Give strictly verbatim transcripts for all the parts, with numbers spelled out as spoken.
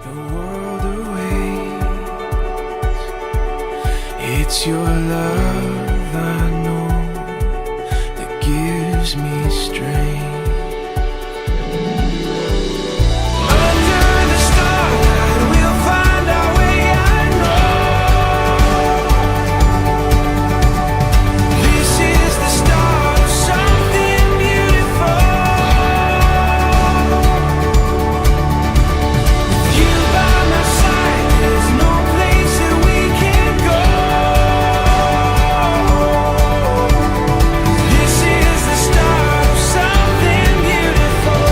The world away. It's your love I know that gives me strength. Under the starlight, we'll find our way, I know. This is the start of something beautiful. You by my side, there's no place that we can go. This is the start of something beautiful.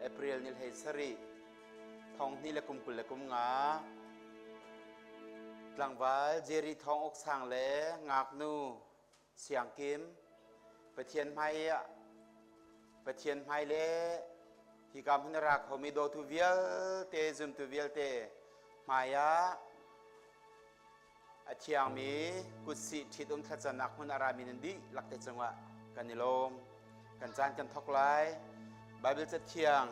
April ni hleisarih, thawng hnih le kum kul le kum nga, tlangval Jerry Thawng Uk Sang le ngaknu Siangkim, Pathian hmai ah, Pathian hmai le hika hmun a ra khomi dawtu vialte, zumtu vialte hmai ah a thiangmi kutsih ṭhit um thlacamnak hmun a rami nan dihlak te cungah kan i lawm. Kan caan kan thawk lai. Baibal Cathiang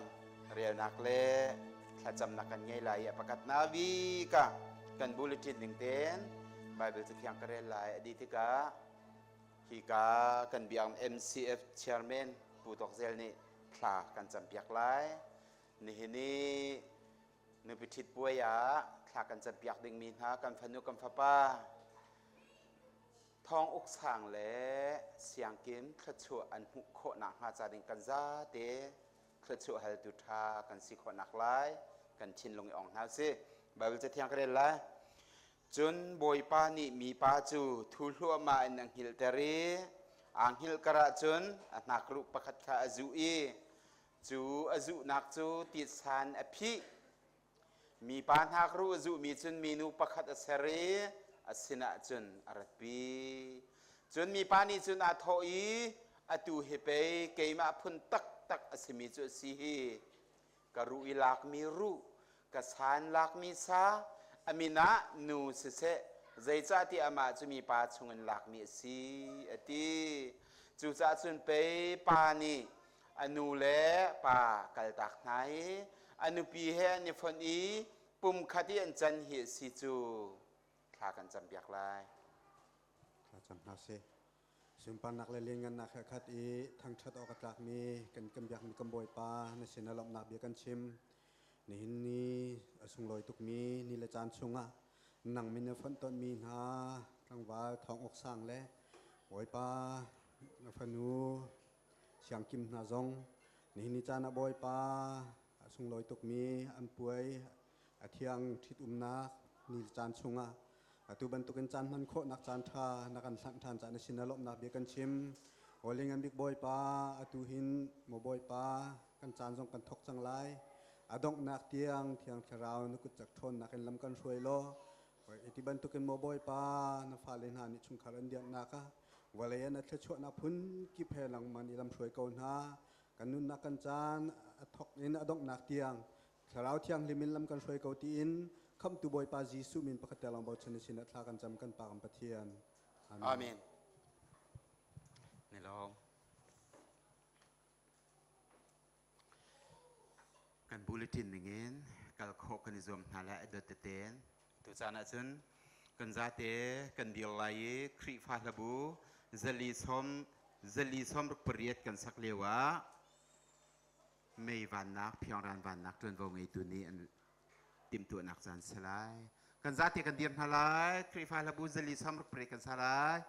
relnak le thlacamnak kan ngei lai i a pakatna bik ah kan bulletin ning tein Baibal Cathiang ka rel lai. A dih tikah hika kan biakmi M C F Chairman Pu Tawk Zel nih thla kan campiak lai. Nihin i nupi ṭhit puai ah thla kan campiak dingmi hna kan fanu kan fapa Thawng Uk Sang le Siangkim thluachuah an hmuh khawh nakhnga ca ding kan zate thluachuah haltu ṭha kan si khawh nak lai kan thinlung i awng hna usih. Baibal Cathiang ka rel lai. Cun Bawipa nih mipa cu thuluahmah in a hngilhter i, aa hngilh karah cun a hnakruh pakhat kha a zuh i, cu a zuhnak cu titsan a phih. Mipa hnakruh a zuhmi cun minu pakhat a ser i a sinah cun a ratpi. Cun mipa nih cun aa thawh i, "Atu hi pei keimah phun taktak a simi cu a si hi. Ka ruh i lakmi ruh, ka san lakmi sa, a min ah nu siseh, zeicahtiah amah cu mipa chungin lakmi a si," a ti. Cucaah cun pei pa nih a nu le pa kaltak hna i a nupi he an i fonh i pumkhat i an can hi a si cu. Thla kan campiak lai. Thla cam hna seh. Sunparnak le lianngannak he khat i thangṭhat awk a tlakmi kan, kan biakmi kan Bawipa, na sin a lawmhnak bia kan chim. Nihin ni a sunglawi tukmi ni le caan chungah nang min a fonh tonmi hna tlangval Thawng Uk Sang le Bawipa, na fanu Siangkim hna zong nihin ni caan ah Bawipa, a sunglawi tukmi an puai a thiang ṭhit umnak ni le caan chungah atu bantukin caan hman khawhnak caan ṭha na kan hlan ṭhan caah na sin a lawmhnak bia kan chim. Aw lianngan bik Bawipa, atu hin maw Bawipa, kan caan zong kan thawk cang lai. A donghnak tiang Thiang Thlarau na kutcak ṭhawnnak in lam kan hruai law. Iti bantukin maw Bawipa, na fale hna nih chungkhar an dianhnak ah vawlei an a thluachuahnak phun kip he nangmah nih lam hruai ko hna. Kan nunnak kan caan a thawk in a donghnak tiang Thlarau Thianghlim in lam kan hruai ko tiin Khamhtu Bawipa Jesuh min pakhat te lawng bochan a sin ah thla kan cam kan Pa kan Pathian. Amen. Amen. Ni lawm. Kan bulletin ningin kal khawh kan i zuam hna lai a dot tete. Tu caan ahcun kan zate kan dir lai i Khrihfa hlabu zali sawm, zali sawm ruk pariat kan sak lio ah mei vannak, phiangran vannak ṭuanvo ngeitu nih an timhtuahnak caan si lai. Kan zate kan dir hna lai. Khrihfa hlabu zali sawm ruk pariat kan sa lai.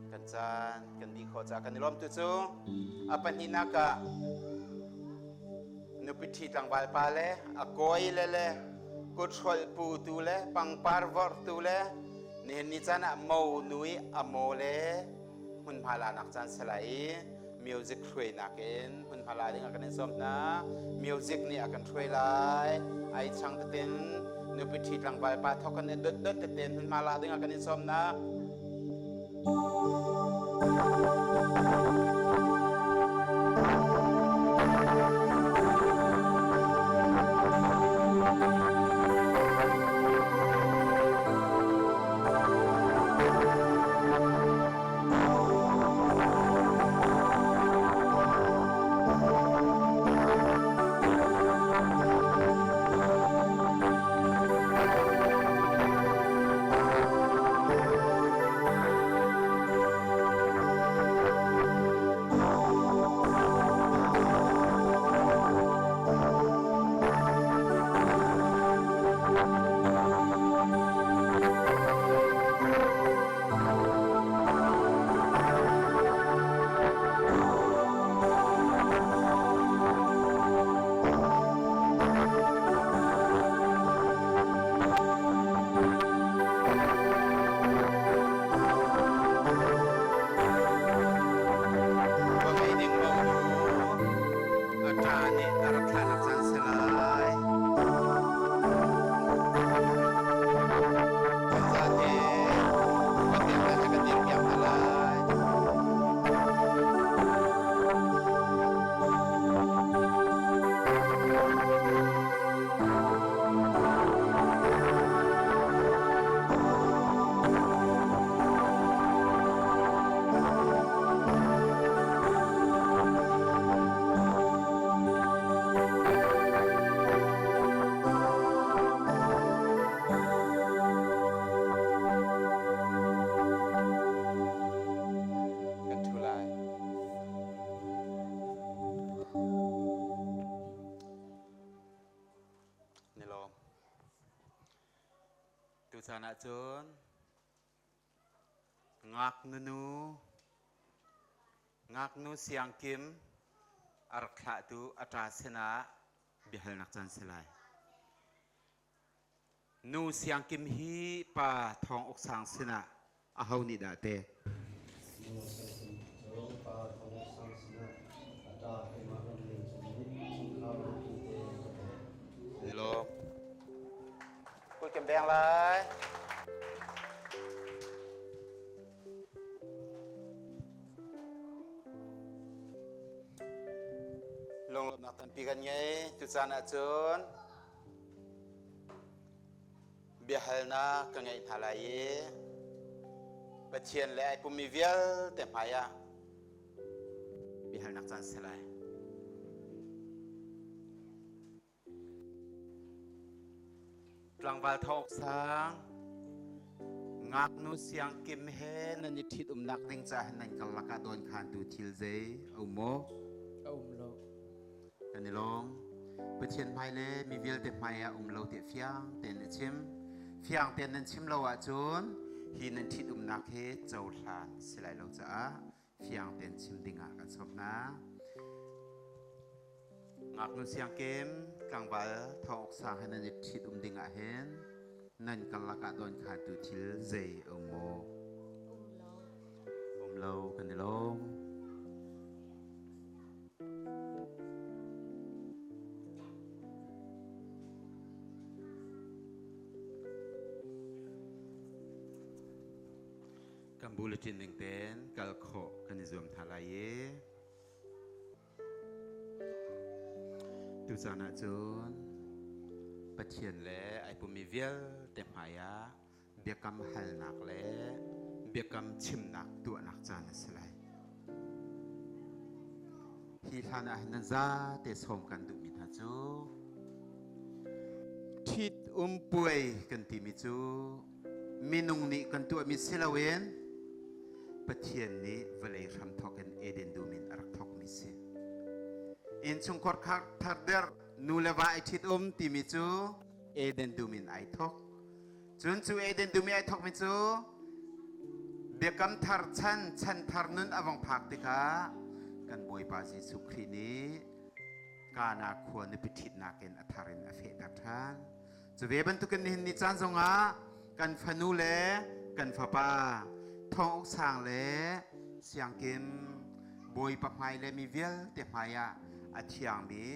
Kan caan kan dih khawh caah kan i lawmtu cu a pahnihnak ah nupi ṭhi tlangvalpa le a kawi le le kuthrolh putu le pangpar vorhtu le nihin ni caan ah mo nu i a maw le hmunhma lanak caan si lai i music hruainak in hmunhma la ding a kan in sawm hna. Music nih a kan hruai lai. Ai chang tetin nupi ṭhi tlangvalpa thawk kan i dotdot tetin hmunhma la ding a kan in sawm hna. A ṭha nih a rak thlahnak caan si lai. Zate kan ding piak hna lai. Kan ṭhu lai. Ni lawm. Tu caan ah cun ngaknu nu, ngaknu siangkim a rak thlahtu a ṭa sinah biahalnak caan si lai. Nu siangkim hi pa thawng uk sang sinah aho nih dah te? Nu siangkim cu pa thawng uk sang sinah a ṭa keimah ram len cun chungkhar ram te ka pe. Ni lawm. Kul kem beng lai. Lunglawmhnak tampi kan ngei. Tu caan ah cun biahalnak ka ngeih hna lai i Pathian le aa pummi vialte hmaiah biahalnak caan si lai. Tlangval thawng uk sang, ngaknu siangkim he nan i ṭhitumnak ding caah hin nan karlak ah dawnkhantu thil zei a um maw? A um lo. Kan i lawm. Pathian hmai le mi vialte hmai ah um lo tiah fiang tein a chim. Fiang tein nan chim lo ahcun hi nan ṭhitumnak hi cohlan si lai lo caah fiang tein chim dingah kan sawm hna. Ngaknu siangkim, tlangval thawng uk sang he nan i ṭhit um dingah hin nan karlak ah dawnkhantu thil zei a um maw? Um lo. Um lo, kan i lawm. Kan bulletin ning tein kal khawh kan i zuam hna lai i tu caan ah cun Pathian le aa pummi vialte hmaiah biakam halnak le biakam chimnak tuahnak caan a si lai. Hi hlan ah hin nan zate sawm kan duhmi hna cu ṭhit um puai kan timi cu minung nih kan tuahmi si loin Pathian nih vawlei hram thawk in Eden dum in a rak thawkmi si. Innchungkhar kha thar der, nu le va aa ṭhit um timi cu Eden dum in aa thawk. Cun cu Eden dum i aa thawkmi cu Biakam thar chan, chan thar nun a vang phak tikah kan Bawipa Jesuh Khrih nih Kana khua nupi ṭhitnak in a thar in a fehter ṭhan. Cu ve bantukin nihin ni caan zongah kan fanu le kan fapa, Thawng Uk Sang le Siangkim, Bawipa hmai le mi vialte hmai ah a thiangmi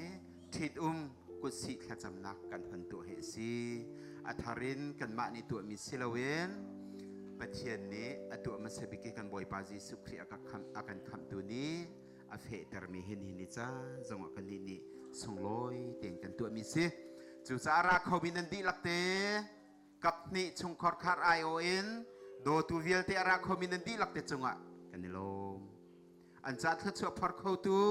ṭhit-um kutsih thlacamnak kan hun tuah hi a si. A thar in kanmah nih tuahmi si loin Pathian nih a tuah hmasa bik i kan Bawipa Jesuh Khrih a ka khamh, a kan khamhtu nih a fehtermi hi nihin ni caan zongah kannih nih sunglawi tein kan tuahmi si. Cucaah a ra khomi nan dihlak te, kap hnih chungkhar khar aiawh in dawtu vialte a ra khomi nan dihlak te cungah kan i lawm. An caah thluachuah phor khotu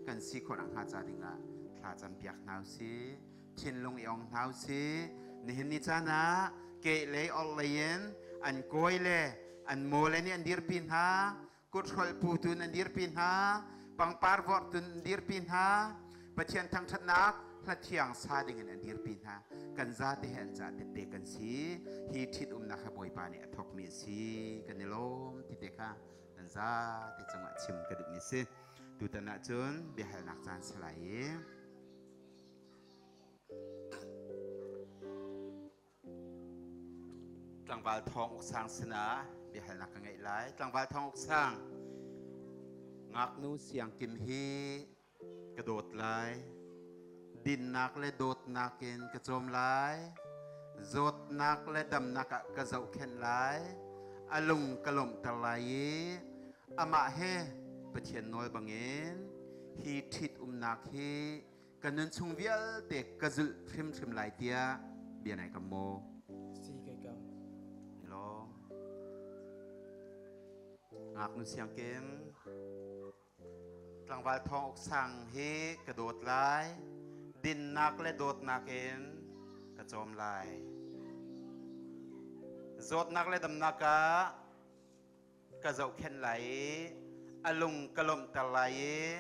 kan si khawhnak hnga ca dingah thlacam piak hna u si, thinlung i ong hna u si. Nihin ni caan ah kehlei orhlei in an kawi le an maw le nih an dirpi hna, kuthrolh pu tu in an dirpi hna, pangpar vorh tu in an dirpi hna, Pathian thangṭhatnak hlathiang sa dingin an dirpi hna. Kan zate he an caah tette kan si. Hi ṭhit-umnak he Bawipa nih a thawkmi a si. Kan i lawm tite kha kan zate cungah chim ka duhmi a si. Tutan ahcun biahalnak caan si lai i, Tlangval Thawng Uk Sang sinah biahalnak ka ngeih lai. Tlangval Thawng Uk Sang, ngaknu Siangkim hi ka dawt lai. Dinnak le dawtnak in ka cawm lai. Zawtnak le damnak ah ka zohkhenh lai. A lung ka lawmhter lai i amah he Pathian nawl bangin hi ṭhit-umnak hi ka nun chung vialte ka zulh hrimhrim lai tiah bia nai kam maw? Si kei kam. Ni lawm. Ngaknu Siangkim, Tlangval Thawng Uk Sang hi ka dawt lai. Dinnak le dawtnak in ka cawm lai. Zawtnak le damnak ah ka zohkhenh lai i a lung ka lawmhter lai i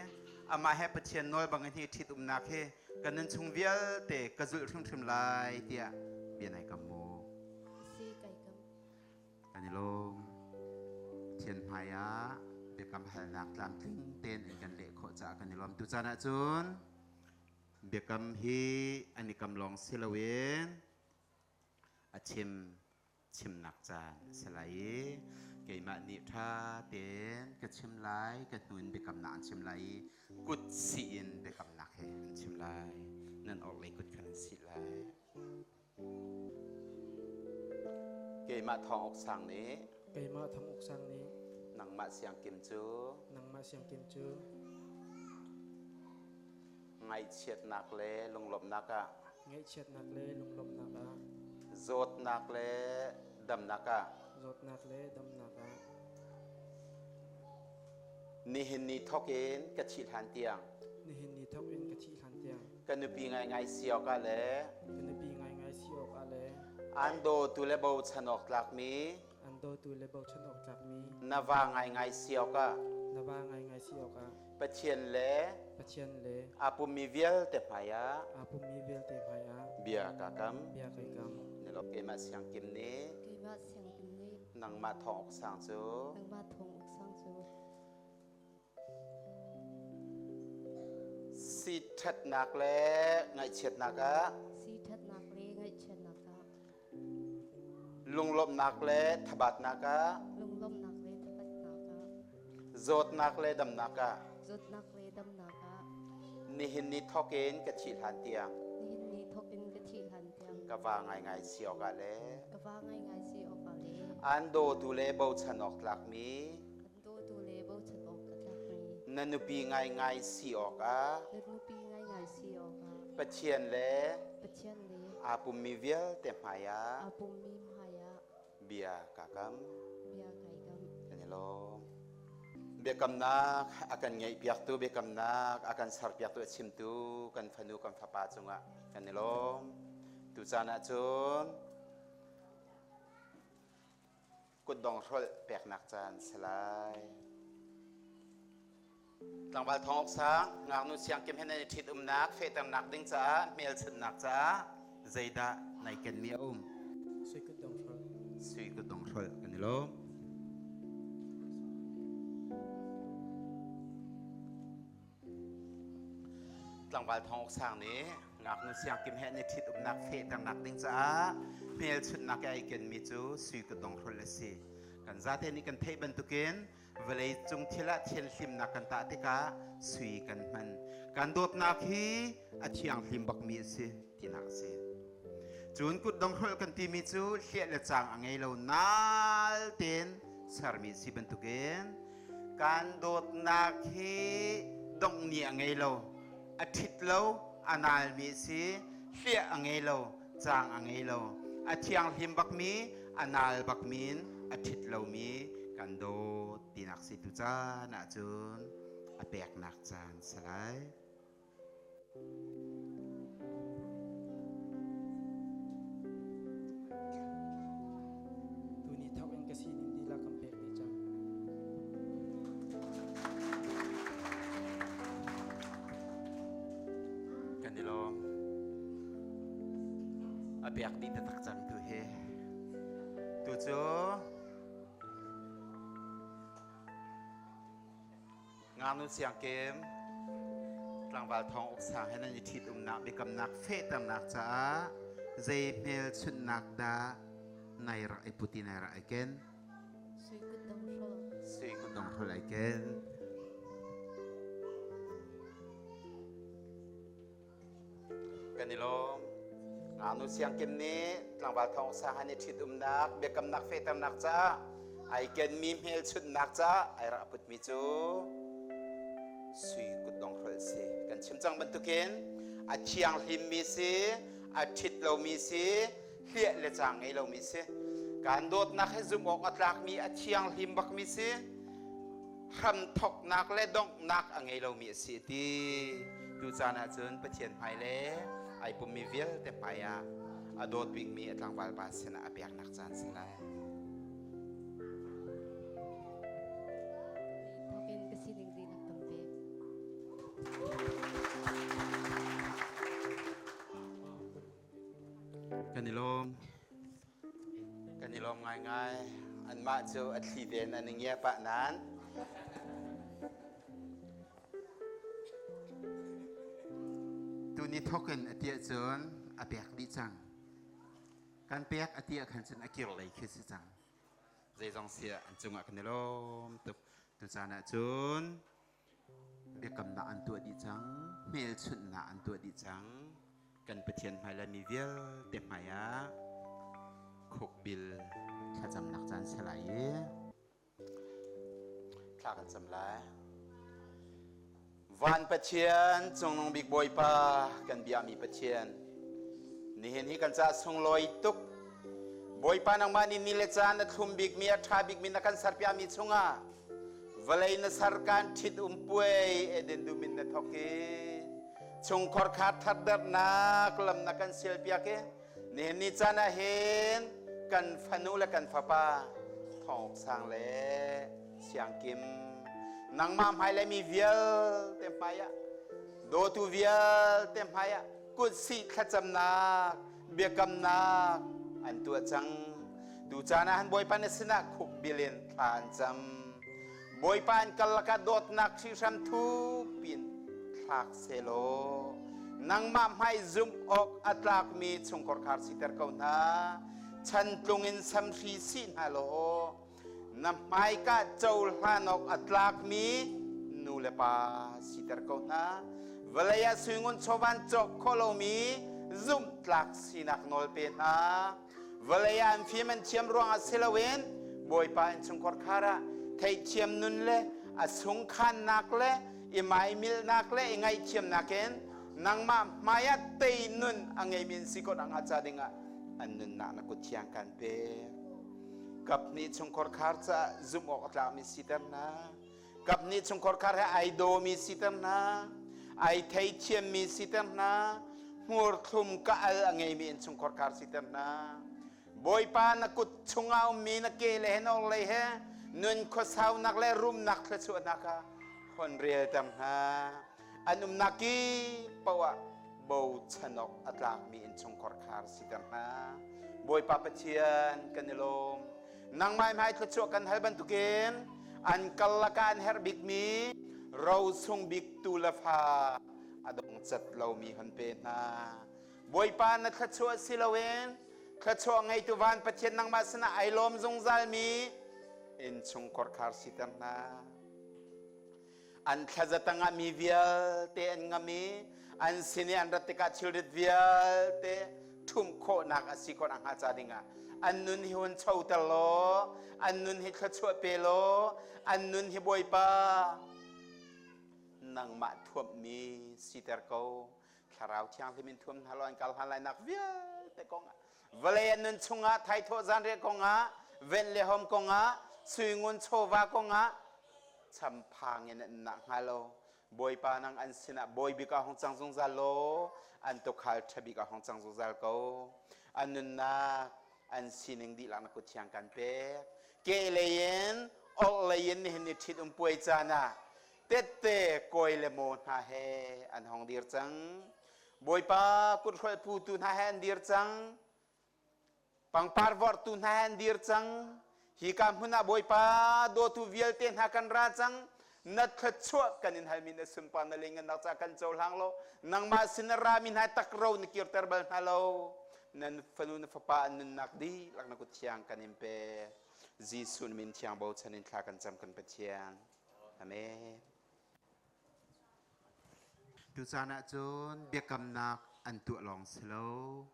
amah he Pathian nawl bangin hi ṭhit-umnak hi ka nun chung vialte ka zulh hrimhrim lai tiah bia nai kam maw? Si kei kam. Kan i lawm. Pathian hmaiah biakam halnak tlamtling tein an kan leh khawh caah kan i lawm. Tu caan ahcun biakam hi an i kam lawng si loin a chim chimnak caan a si lai i keimah nih ṭha tein ka chim lai, ka hnu in biakamnak an chim lai i kut si in biakamnak he an chim lai. Nan orhlei kut khan an si lai. Keimah Thawng Uk Sang nih, keimah Thawng Uk Sang nih, nangmah Siangkim cu, nangmah Siangkim cu ngaihchiatnak le lunglawmhnak ah, ngaihchiatnak le lunglawmhnak ah, zawtnak le damnak ah, zawtnak le damnak ah, nihin ni thawk in ka thih hlan tiang, nihin ni thawk in ka thih hlan tiang, ka nupi ngaingai si awkah le, ka nupi ngaingai si awkah le, an dawtu le bochan awk tlakmi, an dawtu le bochan awk tlakmi, na va ngaingai si awkah, na va ngaingai si awkah, Pathian le, Pathian le, aa pummi vialte hmaiah, aa pummi vialte hmaiah, bia ka kam, bia ka kam. Ni lawm. Keimah Siangkim nih, keimah Siangkim nih, nangmah Thawng Uk Sang cu, nangmah Thawng Uk Sang cu si ṭhatnak le ngaihchiatnak ah, si ṭhatnak le ngaihchiatnak ah, lunglawmhnak le thabatnak ah, lunglawmhnak le thabatnak ah, zawtnak le damnak ah, zawtnak le damnak ah, nihin ni thawk in ka thih hlan tiang, nihin ni thawk in ka thih hlan tiang, ka va ngaingai si awkah le, ka va ngaingai si awkah le, an dawtu le bochan awk tlakmi, an dawtu le bochan awk ka tlakmi, na nupi ngaingai si awkah, na nupi ngaingai si awkah, Pathian le, Pathian le, aa pummi vialte hmaiah, aa pummi hmaiah, bia ka kam, bia ka kam. Kan i lawm. Biakamnak a kan ngeihpiaktu, biakamnak a kan serpiaktu, a chimtu kan fanu kan fapa cungah kan i lawm. Tu caan ahcun kutdong hrolh peknak caan si lai. Tlangval Thawng Uk Sang, ngaknu Siangkim he nan i ṭhit-umnak fehternak ding caah hmelchunhnak caah zeidah na i kenmi a um? Sui kutdong hrolh. Sui kutdong hrolh kan i lawm. Tlangval Thawng Uk Sang nih ngaknu siangkim he an i ṭhit umnak fehternak ding caah hmelchunhnak i aikenmi cu sui kut dong hrolh a si. Kan zate nih kan theih bantukin vawleicung thil ah thianhlimnak kan tah tikah sui kan hman. Kan dawtnak hi a thianghlim bakmi a si, tinak a si. Cun kut dong hrolh kan timi cu hliah le cang a ngei lo, nal tein sermi a si bantukin kan dawtnak hi dongh ni a ngei lo, a ṭhit lo, a nalmi a si. Hliah a ngei lo, cang a ngei lo, a thianghlim bakmi, a nal bakmi in a ṭhit lomi kan dawt, tinak si. Tu caan ahcun a peknak caan si lai. Tuni thawk in ka sining dih la kan pek dih cang. Kan i lawm. A pek dih taktak cang tu hi. Tu cu ngaknu siangkim Tlangval Thawng Uk Sang he nan i ṭhit umnak biakamnak fehternak caah zei hmelchunhnak dah nai rak i put i nai rak i ken? Sui kut dong hrolh. Sui kut dong hrolh i ken. Kan i lawm. Ngaknu siangkim nih Tlangval Thawng Uk Sang he an i ṭhit umnak biakamnak fehternak caah ai kenmi hmelchunhnak caah ai rak a putmi cu sui kut dong hrolh si. Kan chim cang bantukin a thianghlimmi si, a ṭhit lomi si, hliah le cang ngei lomi si. Kan dawtnak he zumh awk a tlakmi, a thianghlim bakmi si. Hramthoknak le donghnak a ngei lomi a si, a ti. Tu caan ahcun Pathian hmai le ai pummi vialte hmai ah a dawt bikmi a tlangvalpa sinah a peknak caan si lai. Thawk in ka sining dih la kan pek. Kan i lawm. Kan i lawm ngaingai. Anmah cu a thli tein an i ngia pah nain tuni thawk in a ti ahcun a pek dih cang. Kan pek a ti ah khan cun a kir lei khi si cang. Zeizong si ah an cungah kan i lawm tuk. Tu caan ahcun biakamnak an tuah dih cang, hmelchunhnak an tuah dih cang. Kan Pathian hmai le mi vialte hmai ah khukbil thlacamnak caan si lai i thla kan cam lai. Van Pathian, Cungnung Bik Bawipa, kan biami Pathian, nihin hi kan caah sunglawi tuk. Bawipa, nangmah nih ni le caan a thlum bikmi, a ṭha bikmi na kan serpiakmi chungah vawlei na ser kan ṭhit um puai, Eden dum in na thawk i chungkhar kha thardarnak lam na kan silpiak i nihin ni caan ah hin kan fanu le kan fapa Thawng Uk Sang le Siangkim, nangmah hmai le mi vialte hmai ah, dawtu vialte hmai ah kutsih thlacamnak, biakamnak an tuah cang. Tu caan ah hin Bawipa na sinah khukbil in thla an cam. Bawipa, an karlak ah dawtnak hrihrem thupi in thlak sehlaw, nangmah hmai zumh awk a tlakmi chungkhar kha siter ko hna, chantlung in samhri si hna law, na hmaika cohlan awk a tlakmi nu le pa siter ko hna. Vawlei ah sui ngun chawvan cawk khawh lomi zumhtlak sinak nawl pe hna. Vawlei ah an fim an thiam ruangah si loin Bawipa, in chungkhar kha ah theihthiam nun le a sungkhannak le i maimilhnak le i ngaihthiamnak in nangmah hmai ah tei nun a ngeimi an si ko nakhnga ca dingah an nunnak na kut thiang kan pek. Kap hnih chungkhar kha caah zumh awk a tlakmi siter hna. Kap hnih chungkhar kha he ai dawmi siter hna, ai theithiammi siter hna, hmurthlum ka al a ngeimi in chungkhar kha siter hna. Bawipa, na kut chungah ummi na ke le he nawk lei he nun khuasaunak le rumnak thluachuahnak ah hon relter hna. An umnak i paoh ah bochan awk a tlakmi in chungkhar kha siter hna. Bawipa Pathian, kan i lawm. Nangmah hmai thluachuah kan hal bantukin an karlak ah an herh bikmi rosung biktu le fa a dong cat lomi hon pe hna. Bawipa, na thluachuah si loin thluachuah ngeitu van Pathian nangmah sinah aa lawm zungzalmi innchung kawhkhar siter hna. An thlaza tangah mi vialte an ngam i, an sin i an rat tikah thilrit vialte ṭhumh khawhnak a si khawhnak hnga ca dingah an nun hi hun choter law, an nun hi thluachuah pe law, an nun hi Bawipa, nangmah thuammi siter ko. Thlarau Thianghlim in thuam hna law, an kal hlan lainak vialte kongah, vawlei an nun chungah thaithawh zanriah kongah, venh le hawm kongah, sui ngun chawva kongah, champha ngen an nak hnga lo. Bawipa, nang an sinah bawi bik ah hong cang zungzal law, an tuukhal ṭha bik ah hong cang zungzal ko. An nunnak, an sining dihlak na kut thiang kan pek. Keh lei in, olh lei in nihin ni ṭhit um puai caan ah tette kawi le maw hna he an hong dir cang. Bawipa, kut hrual putu hna he an dir cang. Pangpar vorhtu hna he an dir cang. Hika hmun ah Bawipa, dawtu vialte hna kan ra cang. Na thluachuah kan in halmi, na sunparnak le ngannak caah kan cohlang law, nangmah sin na rami hna tak ro na kirter bal hna lo. Na fanu na fapa an nunnak dihlak na kut thiang kan in pe. Jesuh na min thiang bochan in thla kan cam kan Pathian. Amen. Tu caan ah cun biakamnak an tuah lawng si lo.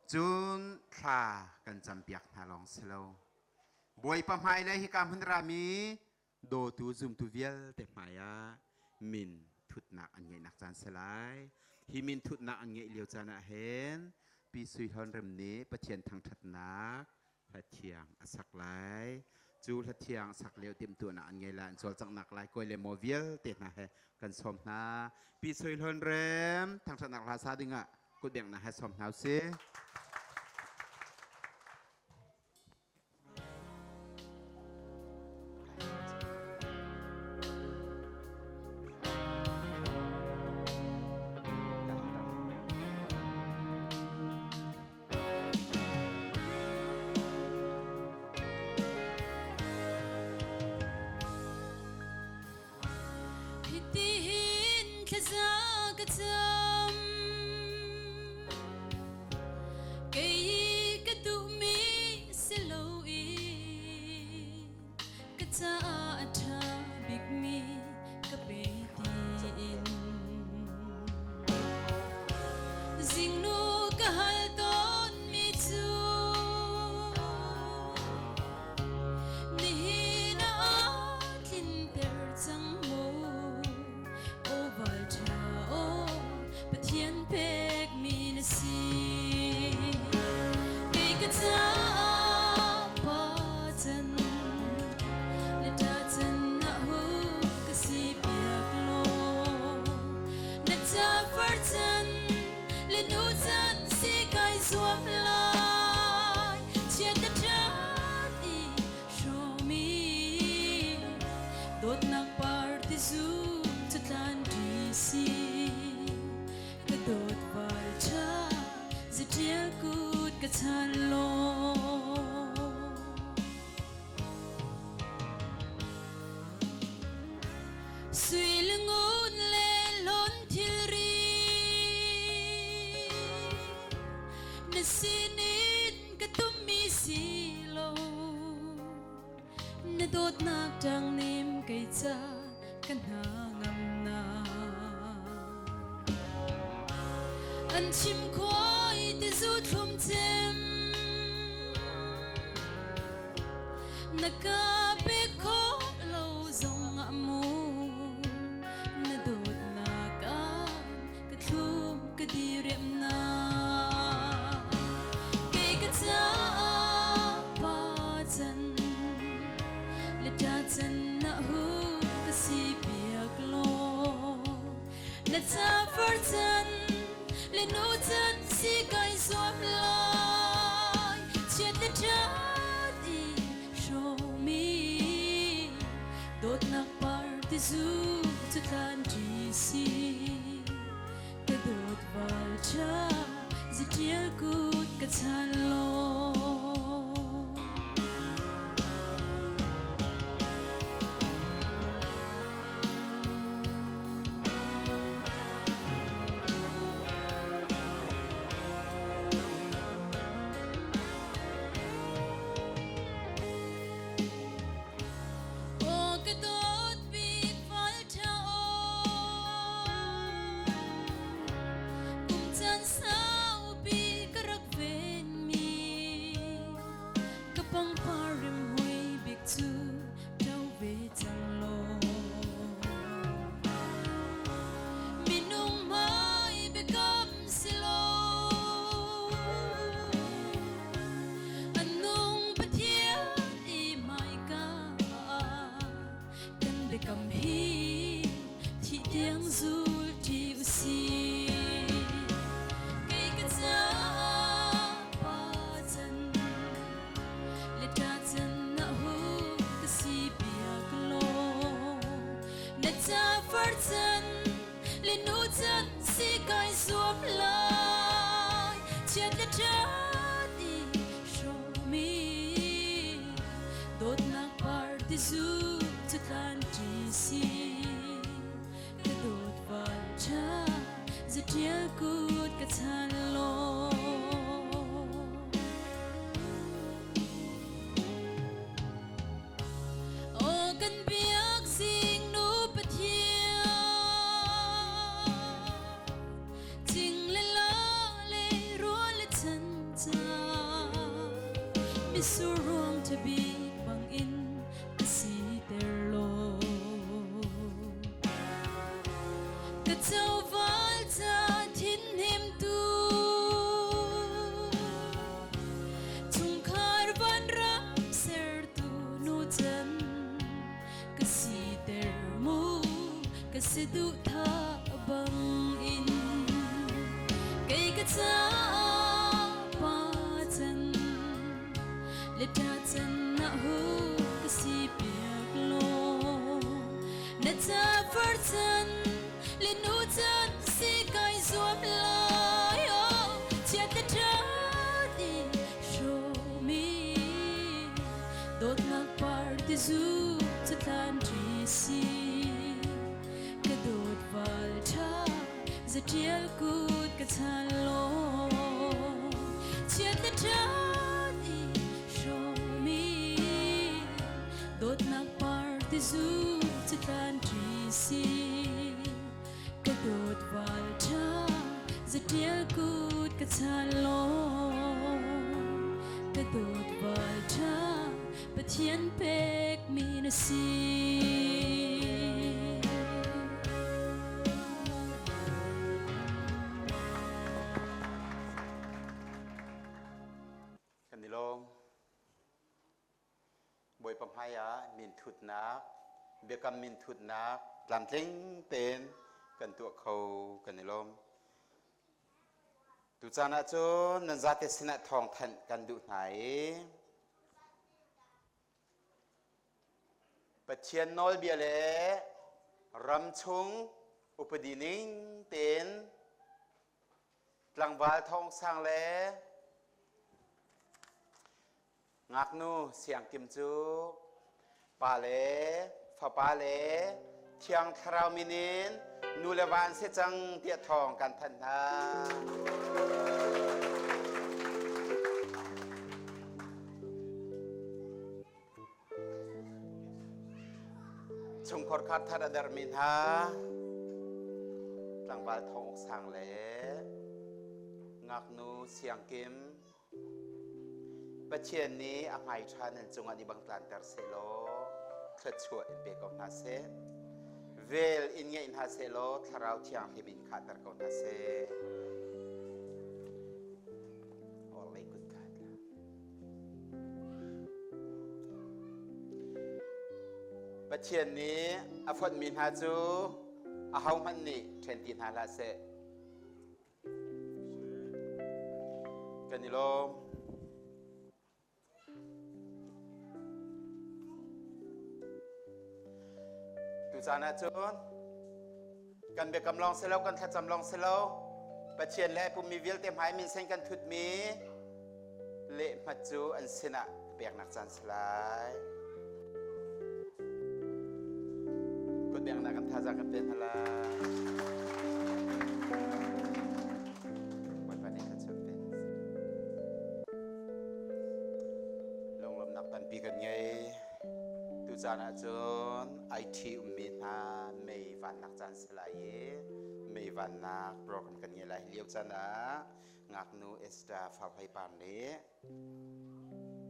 Cun thla kan campiak hna lawng si lo. Bawipa hmai le hika hmun rami dawtu zumtu vialte hmaiah min thutnak an ngeihnak caan si lai. Hi min thutnak an ngeih lio caan ah hin Pi Sui Hlawn Rem nih Pathian thangṭhatnak hlathiang a sak lai. Cu hlathiang a sak lio timhtuahnak an ngei lai, an cawlcanghnak lai. Kawi le maw vialte hna he kan sawm hna. Pi Sui Hlawn Rem thangṭhatnak hla sa dingah kutbengnak he sawm hna usih. Hitihin thlaza ka cam, kei ka duhmi si loin ka caah a ṭha bikmi ka pe tiin, zingnu ka hal tawnmi cu nihin ah a tlinter cang maw? O Valṭha aw, Pathian pekmi na si. Kei ka caah pa can, le ṭa can ah hu ka si piak law, na ca far can le nu can si kai zuam lai. Chiat na ṭhat i hrawmi dawtnak par ti zu catlan ṭi si. Ka dawt Valṭha, zatial kut ka chan law. Sui le ngun le hlawn thilri na sinin ka tummi si lo. Na dawtnak ṭangnim kei ca ka hna ngamnak. An chim khuai te zu thlum cem na ka pek khawh lo zong ah mu. Na dawtnak ah ka thlum ka diriamhnak. Kei ka caah pa can le ṭa can ah hu ka si piak law, na ca far can le nu can si kai zuam lai. Chiat le ṭhat i hrawmi dawtnak par ti zu catlan ṭi si. Ka dawt Valṭha, zatial kut ka chan law. Dawt bik val ṭha aw, kum caan saupi ka rak venmi, ka pangpar rimhmui bik cu ṭo ve cang law. Minung hmai biakam si lo, a nung Pathian i hmaika ah kan biakam hi thih tiang zul ṭi u si. Kei ka caah pa can le ṭa can ah hu ka si piak law, na ca far can le nu can si kai zuam lai. Chiat le ṭhat i hrawmi dawtnak par ti zu cu tlan ṭi si. Ka dawt val ṭha zaṭial kut ka chan law. Aw kan biak zing nu Pathian, cing le la le rual le chan ca, mitsur ruang ṭha bik bangin ka siter law. Ka coval ca thinhimtu, chungkhar vanram sertu nu can ka siter mu ka si duh thah bangin, kei ka caah pa can le ṭa can ah hu ka si piak law, na ca far can le nu can si kai zuam lai. Aw chiat le ṭhat i hrawmi dawtnak par ti zu cu tlan ṭi si. Ka dawt val ṭha zaṭial kut ka chan law. Chiat le ṭhat i hrawmi dawtnak par ti zu cu tlan ṭi si. Ka dawt val ṭha zaṭial kut ka chan law. Ka dawt val ṭha Pathian pekmi na si. Kan i lawm. Bawipa hmaiah minthutnak, biakam minthutnak tlamtling tein kan tuah kho kan i lawm. Tu caan ah cun nan zate sinah thawngthanh kan duh hna i Pathian nawlbia le ramchung upadi ning tein tlangval thawngsang le ngaknu siangkim cu Pa le Fapa le Thiang Thlarau min in nu le va an si cang tiah thawng kan thanh hna. Chungkhar khat thar a dermi hna, tlangval thawngsang le ngaknu siangkim, Pathian nih a hmaiṭha nan cungah nih bang tlanter sehlaw, thluachuah in pe ko hna seh. Vel in ngeih hna sehlaw, Thlarau Thianghlim in khahter ko hna seh. Awlei kut ka hlat. Pathian nih a fonhmi hna cu ahohmanh nih ṭhen ti hna hlah seh. Kan i lawm. Tu caan ah cun kan biakam lawng si lo, kan thlacam lawng si lo, Pathian le a pummi vialte hmai min sen kan thutmi lehhmat cu an sinah peknak caan si lai. Kut biaknak kan thazaang kan pe hna lai. Bawipa nih thluachuah pe hna seh. Lunglawmhnak tampi kan ngei. Tuca Cun I T ummi hna meivannak caan si lai i, meivannak program kan ngei lai. Hi lio caan ah ngaknu Esther Fafai Par nih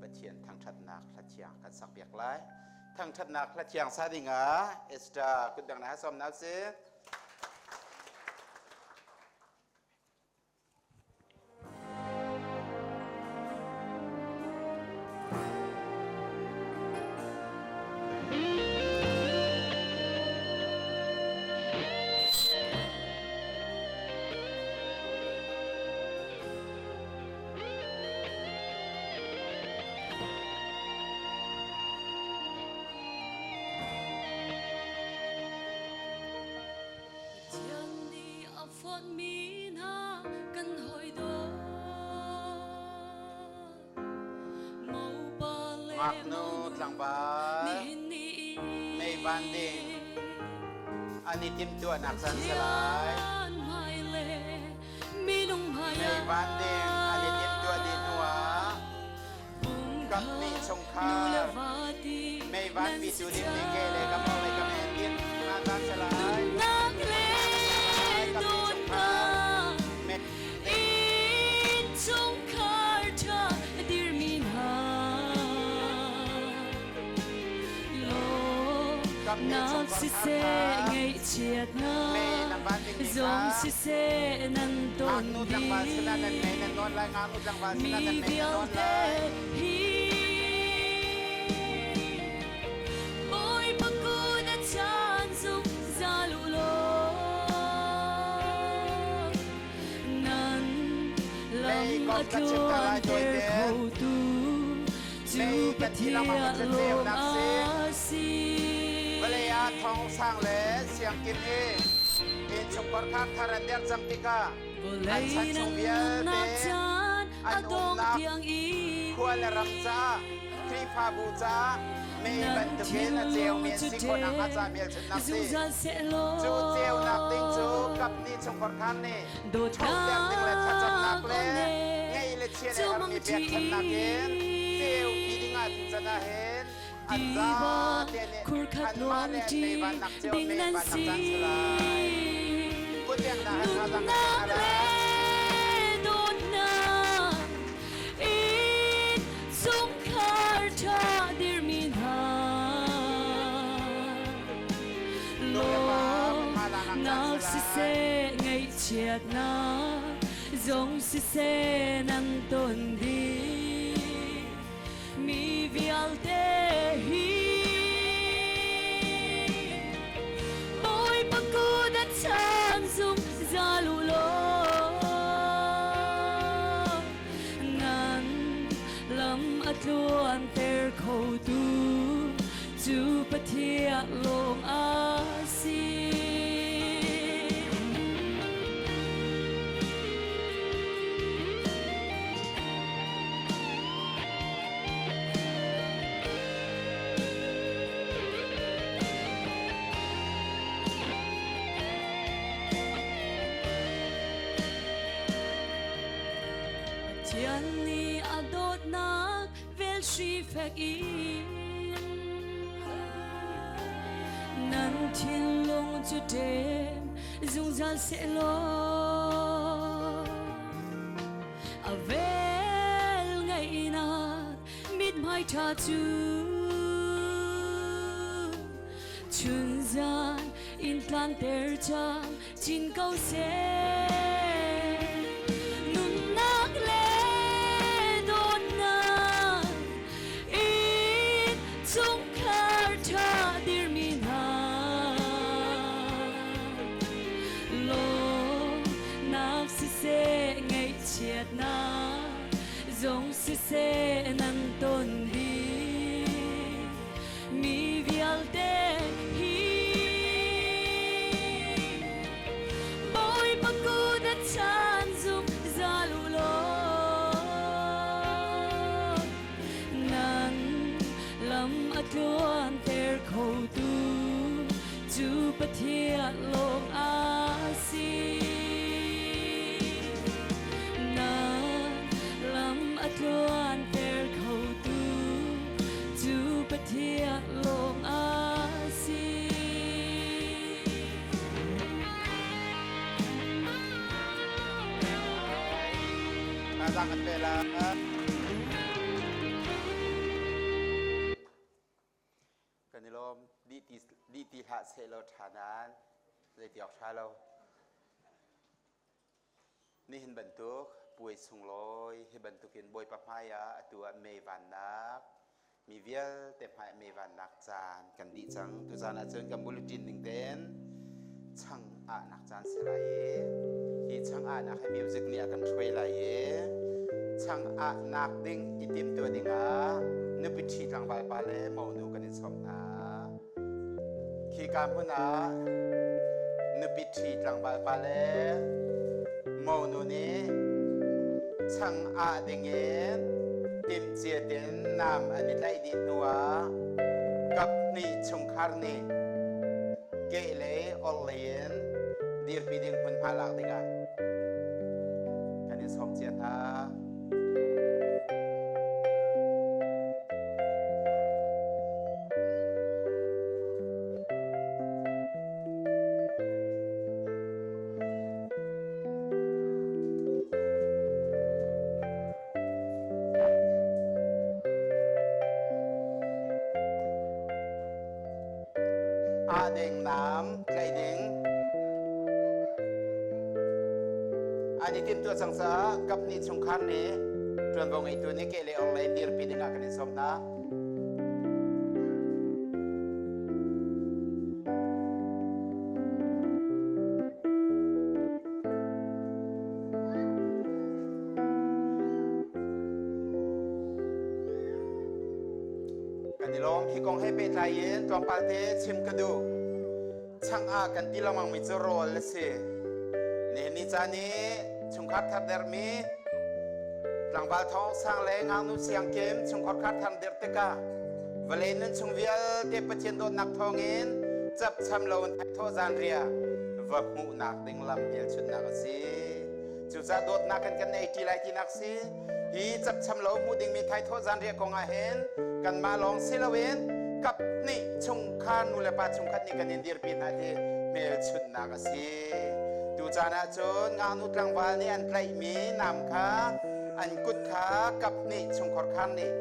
Pathian thangṭhatnak hlathiang kan sakpiak lai. Thangṭhatnak hlathiang sa dingah Esther kutbengnak he sawmnak si. Pathian nih a fonhmi hna kan hoih dawh. Mopa le ngaknu tlangval nihin ni i meivan ding an i timhtuahnak caan si lai. Pathian hmai le minung hmai meivan ding an i timhtuah dih hnuah Kapni chungkhar, meivan pitu ding ni ke le ka mawng le ka men din hna ta si lai. Nunnak le dawtnak, inn chungkhar ṭha a dirmi hna. Lawmhnak siseh, ngaihchiatnak zong siseh nan ton ding. Mi vialte hi Bawipa kut a caan zungzal uh law, nan lam a tluanter khotu cu Pathian lawng a si. Vawlei ah thong sang le siangkim hi innchungkhar khar thar an derh cang tikah an chan chung vialte an umnak khua le ram caah Khrihfabu caah mei bantukin a ceumi an si khawhnak hnga caah hmelchunhnak si. Cu ceunak ding cu kapni chungkhar khar nih dawtnak ding le thlacamnak le ngeih le chia le harmi piak ṭhannak in ceu ti dingah thisen ah hin an zate nih khurkhat an mah le an meivannak ceu ding nan meivannak si. Caan si lai. Nunnak le dawtnak in chungkhar ṭha dirmi hna. Lawmhnak siseh, ngaihchiatnak zong siseh nan ton ding mi vialte hi Bawipa kut a caan zungzal uh law, nan lam a tluanter khotu cu Pathian lawng a si. Pathian nih a dawtnak vel hri fek in nan thinlung cu ṭem zungzal sehlaw, a vel ngaihnak mithmai ṭha cu chunzan in tlanter cang cin ko seh. Nunnak le dawtnak in chungkhar ṭha dirmi hna. Lawmhnak siseh, ngaihchiatnak zong siseh nan ton ding mi vialte hi Bawipa kut a caan zungzal uh law, nan lam a tluanter khotu cu Pathian lawng a si. Nan lam a tluanter khotu cu Pathian lawng a Zang kan pe la. Kan i lawm, dih ti, dih ti hlah seh lo ṭha nan, zei ti awk ṭha lo. Nihin bantuk, puai sunglawi, hi bantukin Bawipa hmaiah, atu ah meivannak, mi vialte hmaiah meivannak caan kan dih cang. Tu caan ahcun kan bulletin ning tein chang ahnak caan si lai i, hi chang ahnak hi music nih a kan hruai lai i, chang ahnak ding i timtuah dingah nupi ṭhi tlangvalpa le monu kan in sawm hna. Khika hmun ah nupi ṭhi tlangvalpa le monu nih chang ah dingin timhcia tein nam an i tlaih dih hnuah kap hnih chungkhar nih kehlei orhlei in dirpi ding hmunhma lak dingah kan in sawm cia hna. Ah ding nam tlaih ding. An i timhtuah cang caah kap hnih chungkhar nih ṭuanvo ngeitu nih kehlei orhlei dirpi dingah kan in sawm hna. Kan i lawm, hi kong he pehtlai in tlawmpal te chim ka duh. Chang ah kan ti lengmangmi cu rawl a si. Nihin ni caan i chungkhar thardermi tlangval thawng sang le ngaknu siangkim chungkhar kha tharder tikah vawlei nun chung vialte Pathian dawtnak thawngin capcham lo in thaithawh zanriah va hmuhnak ding lam hmelchunhnak a si. Cucaah dawtnak in kan ei ṭi lai tinak si. Hi capcham lo hmuh dingmi thaithawh zanriah kong ah hin kanmah lawng si loin kap hnih chungkhar nu le pa chungkhat nih kan in dirpi hna ti hmelchunhnak a si. Tu caan ahcun ngaknu tlangval nih an tlaihmi nam kha an kut kha kap hnih chungkhar kha nih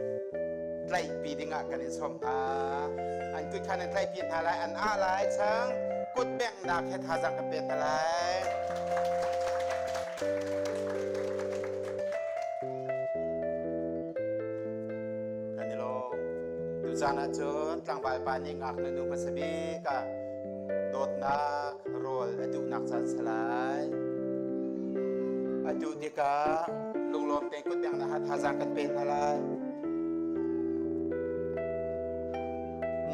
tlaihpi dingah kan in sawm hna. An kut kha nan tlaihpi hna lai, an ah lai cang. Kut bengnak he thazaang kan pe hna lai. Kan i lawm. Tu caan ahcun tlangvalpa nih ngaknu nu hmasa bik ah dawtnak rawl a duhnak caan si lai. A duh tikah lunglawm tein kut bengnak ah thazaang kan pe hna lai.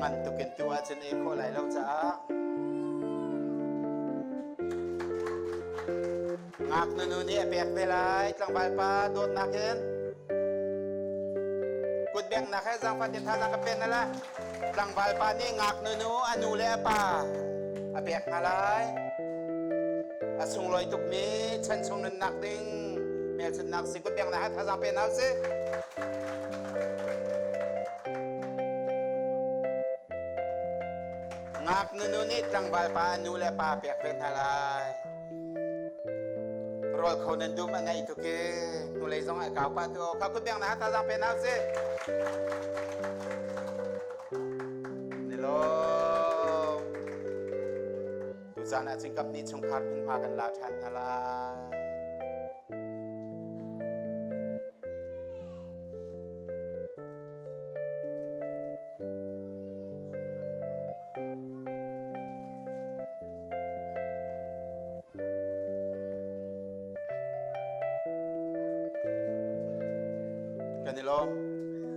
Ngan tukin tu ahcun ei khawh lai lo caah ngaknu nu nih a pek ve lai, tlangvalpa dawtnak in. Kut bengnak he zaangfah tein thazaang kan pe hna lai. Tlangvalpa nih ngaknu nu a nu le a pa a pek hna lai. A sunglawi tukmi chan chung nunnak ding hmelchunhnak si, kut bengnak he thazaang pe hna usih. Ngaknu nu nih tlangvalpa a nu le pa a pek ve hna lai. Rawl kho nan dum a ngeih tuk i, hnulei zong ah a kau pah tu, kha kut bengnak ah thazaang pe hna usih. Ni lawm. Tu caan ah cun kap hnih chungkhar hmunhma kan la ṭhan hna lai. Kan i lawm,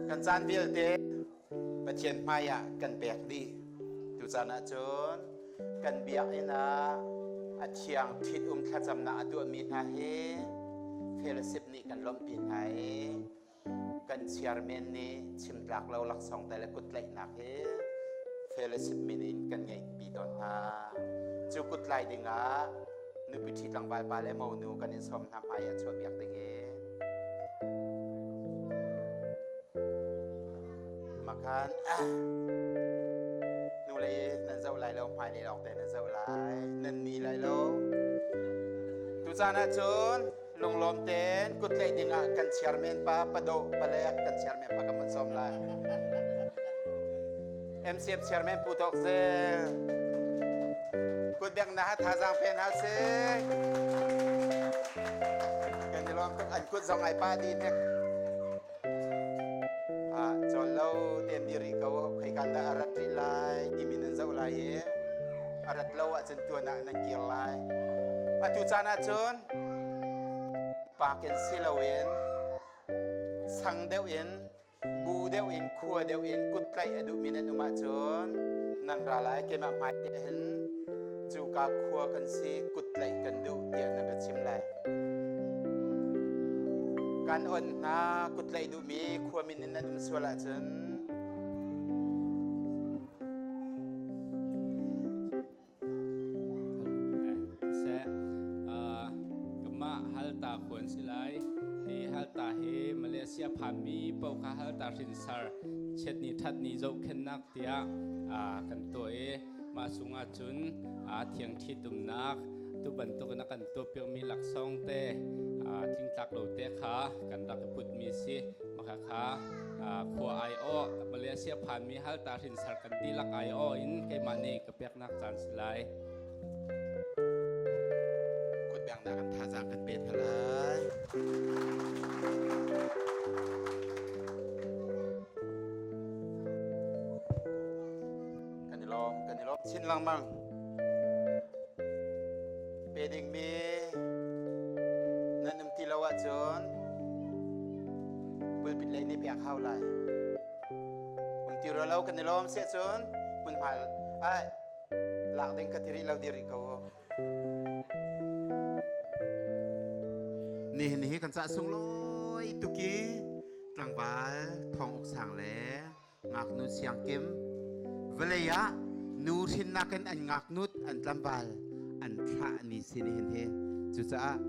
kan caan vialte Pathian hmaiah kan pek dih. Tu caan ahcun kan biakinn ah a thiang ṭhit um thlacamnak a tuahmi hna hi fellowship nih kan lawmhpi hna i, kan chairman nih chimtlak lo laksawng te le kuttlaihnak hi fellowship min in kan ngeihpi tawn hna. Cu kuttlai dingah nupi ṭhi tlangvalpa le monu kan in sawm hna hmaiah chuahpiak ding i, makhan, ah, hnulei nan zoh lai lo, hmailei lawngte nan zoh lai, nan ni lai lo. Tu caan ahcun Lunglawm ten kut tlaih dingah kan chairman pa Pado Palek, kan chairman pa ka mun sawm lai. M C F chairman Pu Tawk Zel. Kut biakna ha thazang pen ha se. Kan i lawm tuk an kut zong ai pa di nek. Ah, cawl lo tem di rih ko, khoi kan dah a rat rih lai, i min an zoh lai i a rat lo ah cun tuan ah nan kir lai. A tu caan ah cun pa ken si loin, sang deuh in, bu deuh in, khua deuh in, kut tlaih a duhmi nan um ahcun nan ra lai, keimah hmai te hin cuka khua kan si, kut tlaih kan duh tiah nan ra chim lai. Kan on hna, kut tlaih duhmi khua min in nan um sual ahcun. Seh, aa, kanmah Halta khuan si lai. Hi Halta hi Malaysia phanmi paoh kha Halta hrinsar chiat ni ṭhat ni zohkhenhnak tiah, aa, kan tuah i, mah sungah cun, aa, thiang ṭhit umnak, tu bantukin a kan tuahpiakmi laksawng te, aa, tlingtlak lo te kha kan rak i putmi si. Mah kha kha, aa, khua aiawh, Malaysia phanmi Halta hrinsar kan dihlak aiawh in keimah nih ka peknak caan si lai. Kut biaknak kan thazang kan pe hna lai. Kan i lawm, kan i lawm chin lengmang. Pe dingmi nan um ti lo ahcun pulpit lei nih piak hau lai. Um ti rua lo kan i lawm si ahcun hmunhma ai lak ding ka ti rih lo dih rih ko. Nihin hi kan cah sunglawi tuk i tlangval Thawng Uk Sang le ngaknu Siangkim vawlei ah nu hrinnak in an ngaknut an tlamval an thlah ni si nihin hi. Cucaah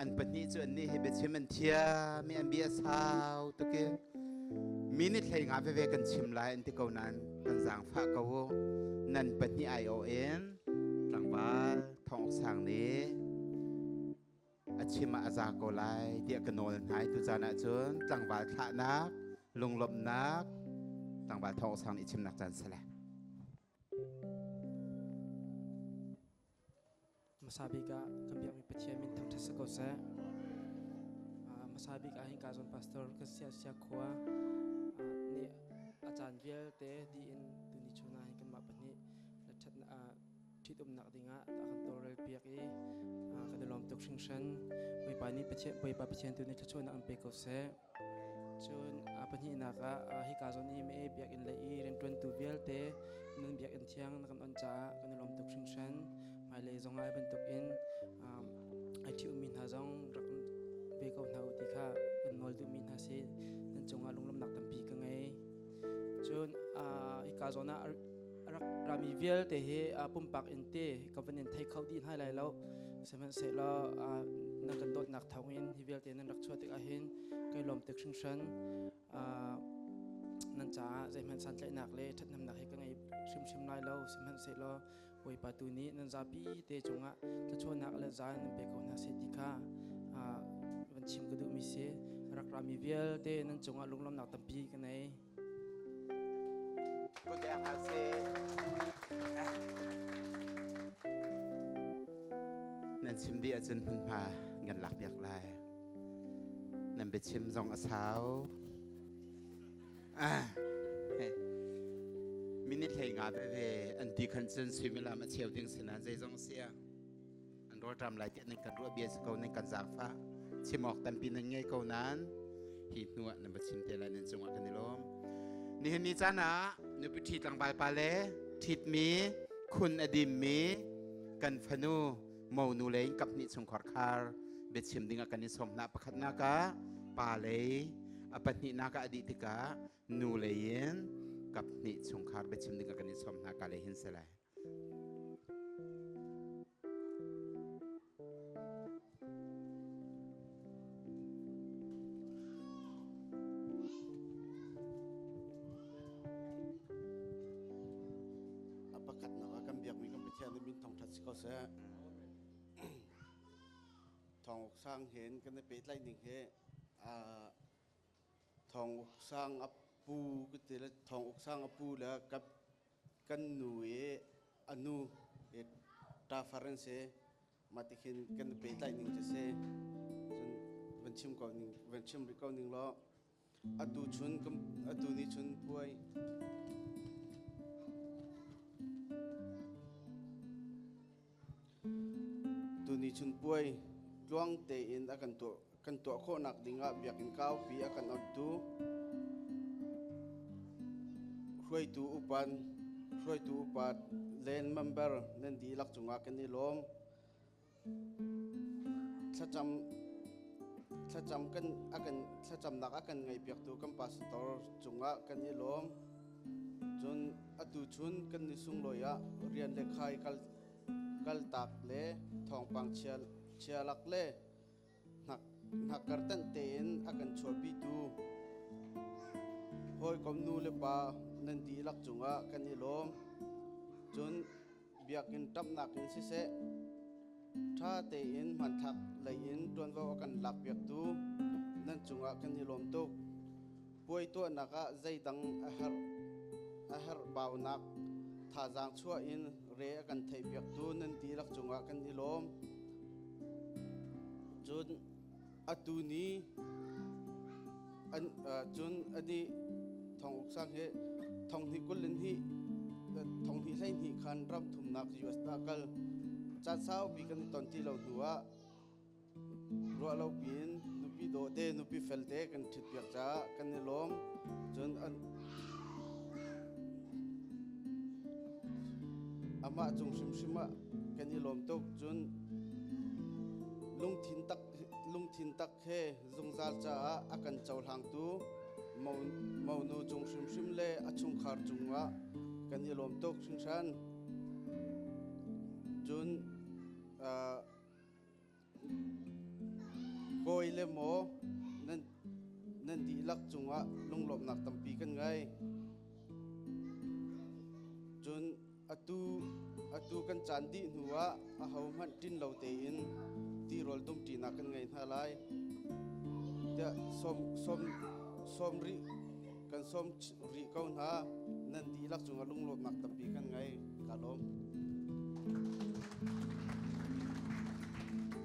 an pahnih cu annih hi biachim an thiam i an bia a sau tuk i minit hleinga veve kan chim lai an ti ko nain kan zaangfah ko u. Nan pahnih aiawh in tlangval Thawng Uk Sang nih a chim ah a za ko lai tiah ka nawl hna i tu caan ahcun tlangval thlahnak, lunglawmhnak, tlangval Thawng Uk Sang nih chimnak caan si lai. Hmasa bik ah kan biakmi Pathian min thangṭhat si ko seh. Aa, hmasa bik ah hin ka zawn pastor kan siasia khua, aa, nih a caan vialte dih in tuni chun ah hin kanmah pahnih na ṭhat, aa, ṭhitumnak dingah a kan tawlrel piak i, aa, kan i lawm tuk hringhran. Bawipa nih Pathian, Bawipa Pathian tu nih thluachuahnak an pe ko seh. Cun, aa, pahnihnak ah, aa, hika zawn i mei biakinn lei i rianṭuantu vialte nan biakinn thiang na kan on caah kan i lawm tuk hringhran. Hmailei zongah bantukin, aa, aa ṭhi ummi hna zong rak ve ko hna u ti kha kan nawl duhmi hna si. Nan cungah lunglawmhnak tampi ka ngei. Cun, aa, hika zawn ah a rak rami vialte hi, aa, pumpak in te ka van in thei kho dih hna lai lo. Sihmanhsehlaw, aa, nan kan dawtnak thawngin hi vialte nan rak chuah tikah hin kan i lawm tuk hringhran. Aa, nan caah zeihmanh santlaihnak le ṭhathnemnak hi ka ngei hrimhrim lai lo. Sihmanhsehlaw Bawipa tu nih nan zapi te cungah thluachuahnak le zan nan pe ko hna seh ti kha, aa, van chim ka duhmi si. A rak rami vialte nan cungah lunglawmhnak tampi ka ngei. Kut biak hna seh. Nan chim dih ahcun hmunhma ngan lak piak lai. Nan biachim zong a sau. Ah, he. Minit hleinga veve an ti khan cun suimilam a cheu ding si nain zeizong si ah an rawlṭam lai tiah nan kan ruah bia si ko, nan kan zaangfah. Chim awk tampi nan ngei ko nain hi hnu ah nan va chim te lai, nan cungah kan i lawm. Nihin ni caan ah nupi ṭhi tlangval pa le ṭhitmi, khun a dimmi kan fanu Monu lei in kaphnih chungkhar khar biachim dingah kan i sawm hna. Pakhatnak ah pa lei, a pahnihnak ah a dih tikah nu lei in kaphnih chungkhar biachim dingah kan i sawm hna. Ka lei hin si lai. A pakhatnak ah kan biakmi kan Pathian nih min thangṭhat si ko seh. Thawng Uk Sang hin kan i pehtlaih ning hi, aa, Thawng Uk Sang a pu, ka ti le, Thawng Uk Sang a pu le ka, kan nu i a nu i ta Farense, mah tikhin kan i pehtlaih ning ci se. Cun van chim ko ning, van chim rih ko ning law. Atu chun kam, atu ni chun puai. Tuni chun puai tluang tein a kan tuah, kan tuah khawhnak dingah biakinn kaupi a kan ontu hruaitu upa, hruaitu upa len member nan dihlak cungah kan i lawm. Thlacam, thlacam kan, a kan, thlacamnak a kan ngaihpiaktu kan pastor cungah kan i lawm. Cun atu chun kan ni sunglawi ah rian le khai kal, kaltak le thawngpang chia, chialak le hnak, hnak kartanh tein a kan chuahpitu hawikom nu le pa nan dihlak cungah kan i lawm. Cun biakinn ṭamhnak in siseh, ṭha tein hmanthlak lei in ṭuanvo a kan lakpiaktu nan cungah kan i lawm tuk. Puai tuahnak ah zeidang a herh, a herh baunak thazaang chuah in re a kan theihpiaktu nan dihlak cungah kan i lawm. Cun atu ni an, aa, cun a nih Thawng Uk Sang hi thonghnih kul le hnih, aa, thonghnih hleihnih khan ram thumnak U S ah kal. Caan saupi kan i ton ti lo hnuah ruah lopi in nupi dawhte, nupi felte kan ṭhitpiak caah kan i lawm. Cun an, amah cung hrimhrim ah kan i lawm tuk. Cun lungthin tak, lungthin tak he zungzal caah a kan cohlangtu mo, monu cung hrimhrim le a chungkhar cungah kan i lawm tuk hringhran. Cun, aa, kawi le maw nan, nan dihlak cungah lunglawmhnak tampi kan ngei. Cun atu, atu kan caan dih hnuah ahohmanh ṭin lo tein tirawl dum ṭinak kan ngei hna lai. Tiah sawm, sawm, sawm rih, kan sawm rih ko hna. Nan dihlak cungah lunglawmhnak tampi kan ngei. Ka lawm.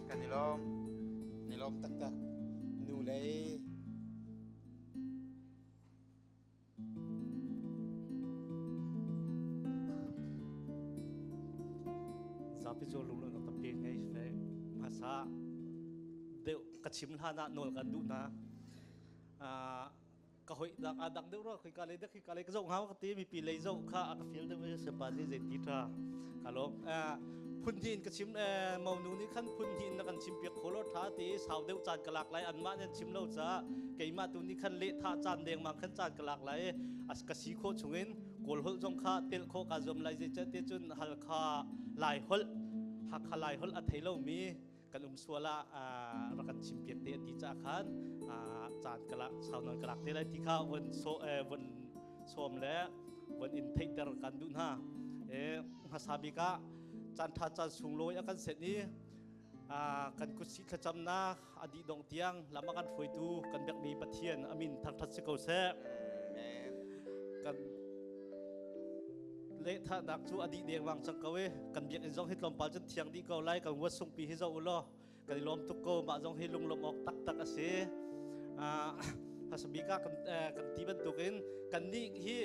Kan i lawm. Ni lawm taktak. Nu lei. Zapi cu lunglawmhnak tampi ngei ve. Hmasa deuh ka chim hlan ah nawl kan duh hna. Aa, ka hoih dang, aa, dang deuh rua, khuika lei deuh, khuika lei ka zoh hnga ka ti, mipi lei zoh kha a ka fial deuh i sepa nih zei ti ṭha. Ka lawm. Aa, phun hnih in ka chim, aa, monu nih khan phun hnih in na kan chim piak kho law ṭha ti, sau deuh caan ka lak lai, anmah nih an chim lo caah, keimah tu nih khan leh thah caan dengmang khan caan ka lak lai. A ka si khawh chungin Kawl holh zong kha telh khawh kaa zuam lai, zeicah ti cun Hakha Lai holh, Hakha Lai holh a thei lomi kan um sual ah, aa, rak kan chimpiak te an ti caah khan, aa, caan ka lak, sau nawl ka lak te lai ti kha von so, eh, von sawm le von in theihter kan duh hna. Eh, hmasa bik ah caan ṭha caan sunglawi a kan set i, aa, kan kutsih thlacamnak a dihdongh tiang lam a kan hruaitu kan biakmi Pathian a min thangṭhat si ko seh. Amen. Kan lehthahnak cu a dih dengmang cang ko i, kan biakinn zong hi tlawmpal cun thiang dih ko lai, kan ward sungpi hi zoh u law, kan i lawm tuk ko, mah zong hi lunglawmh awk taktak a si. Aa, hmasa bik ah kan, eh, kan ti bantukin kannih hi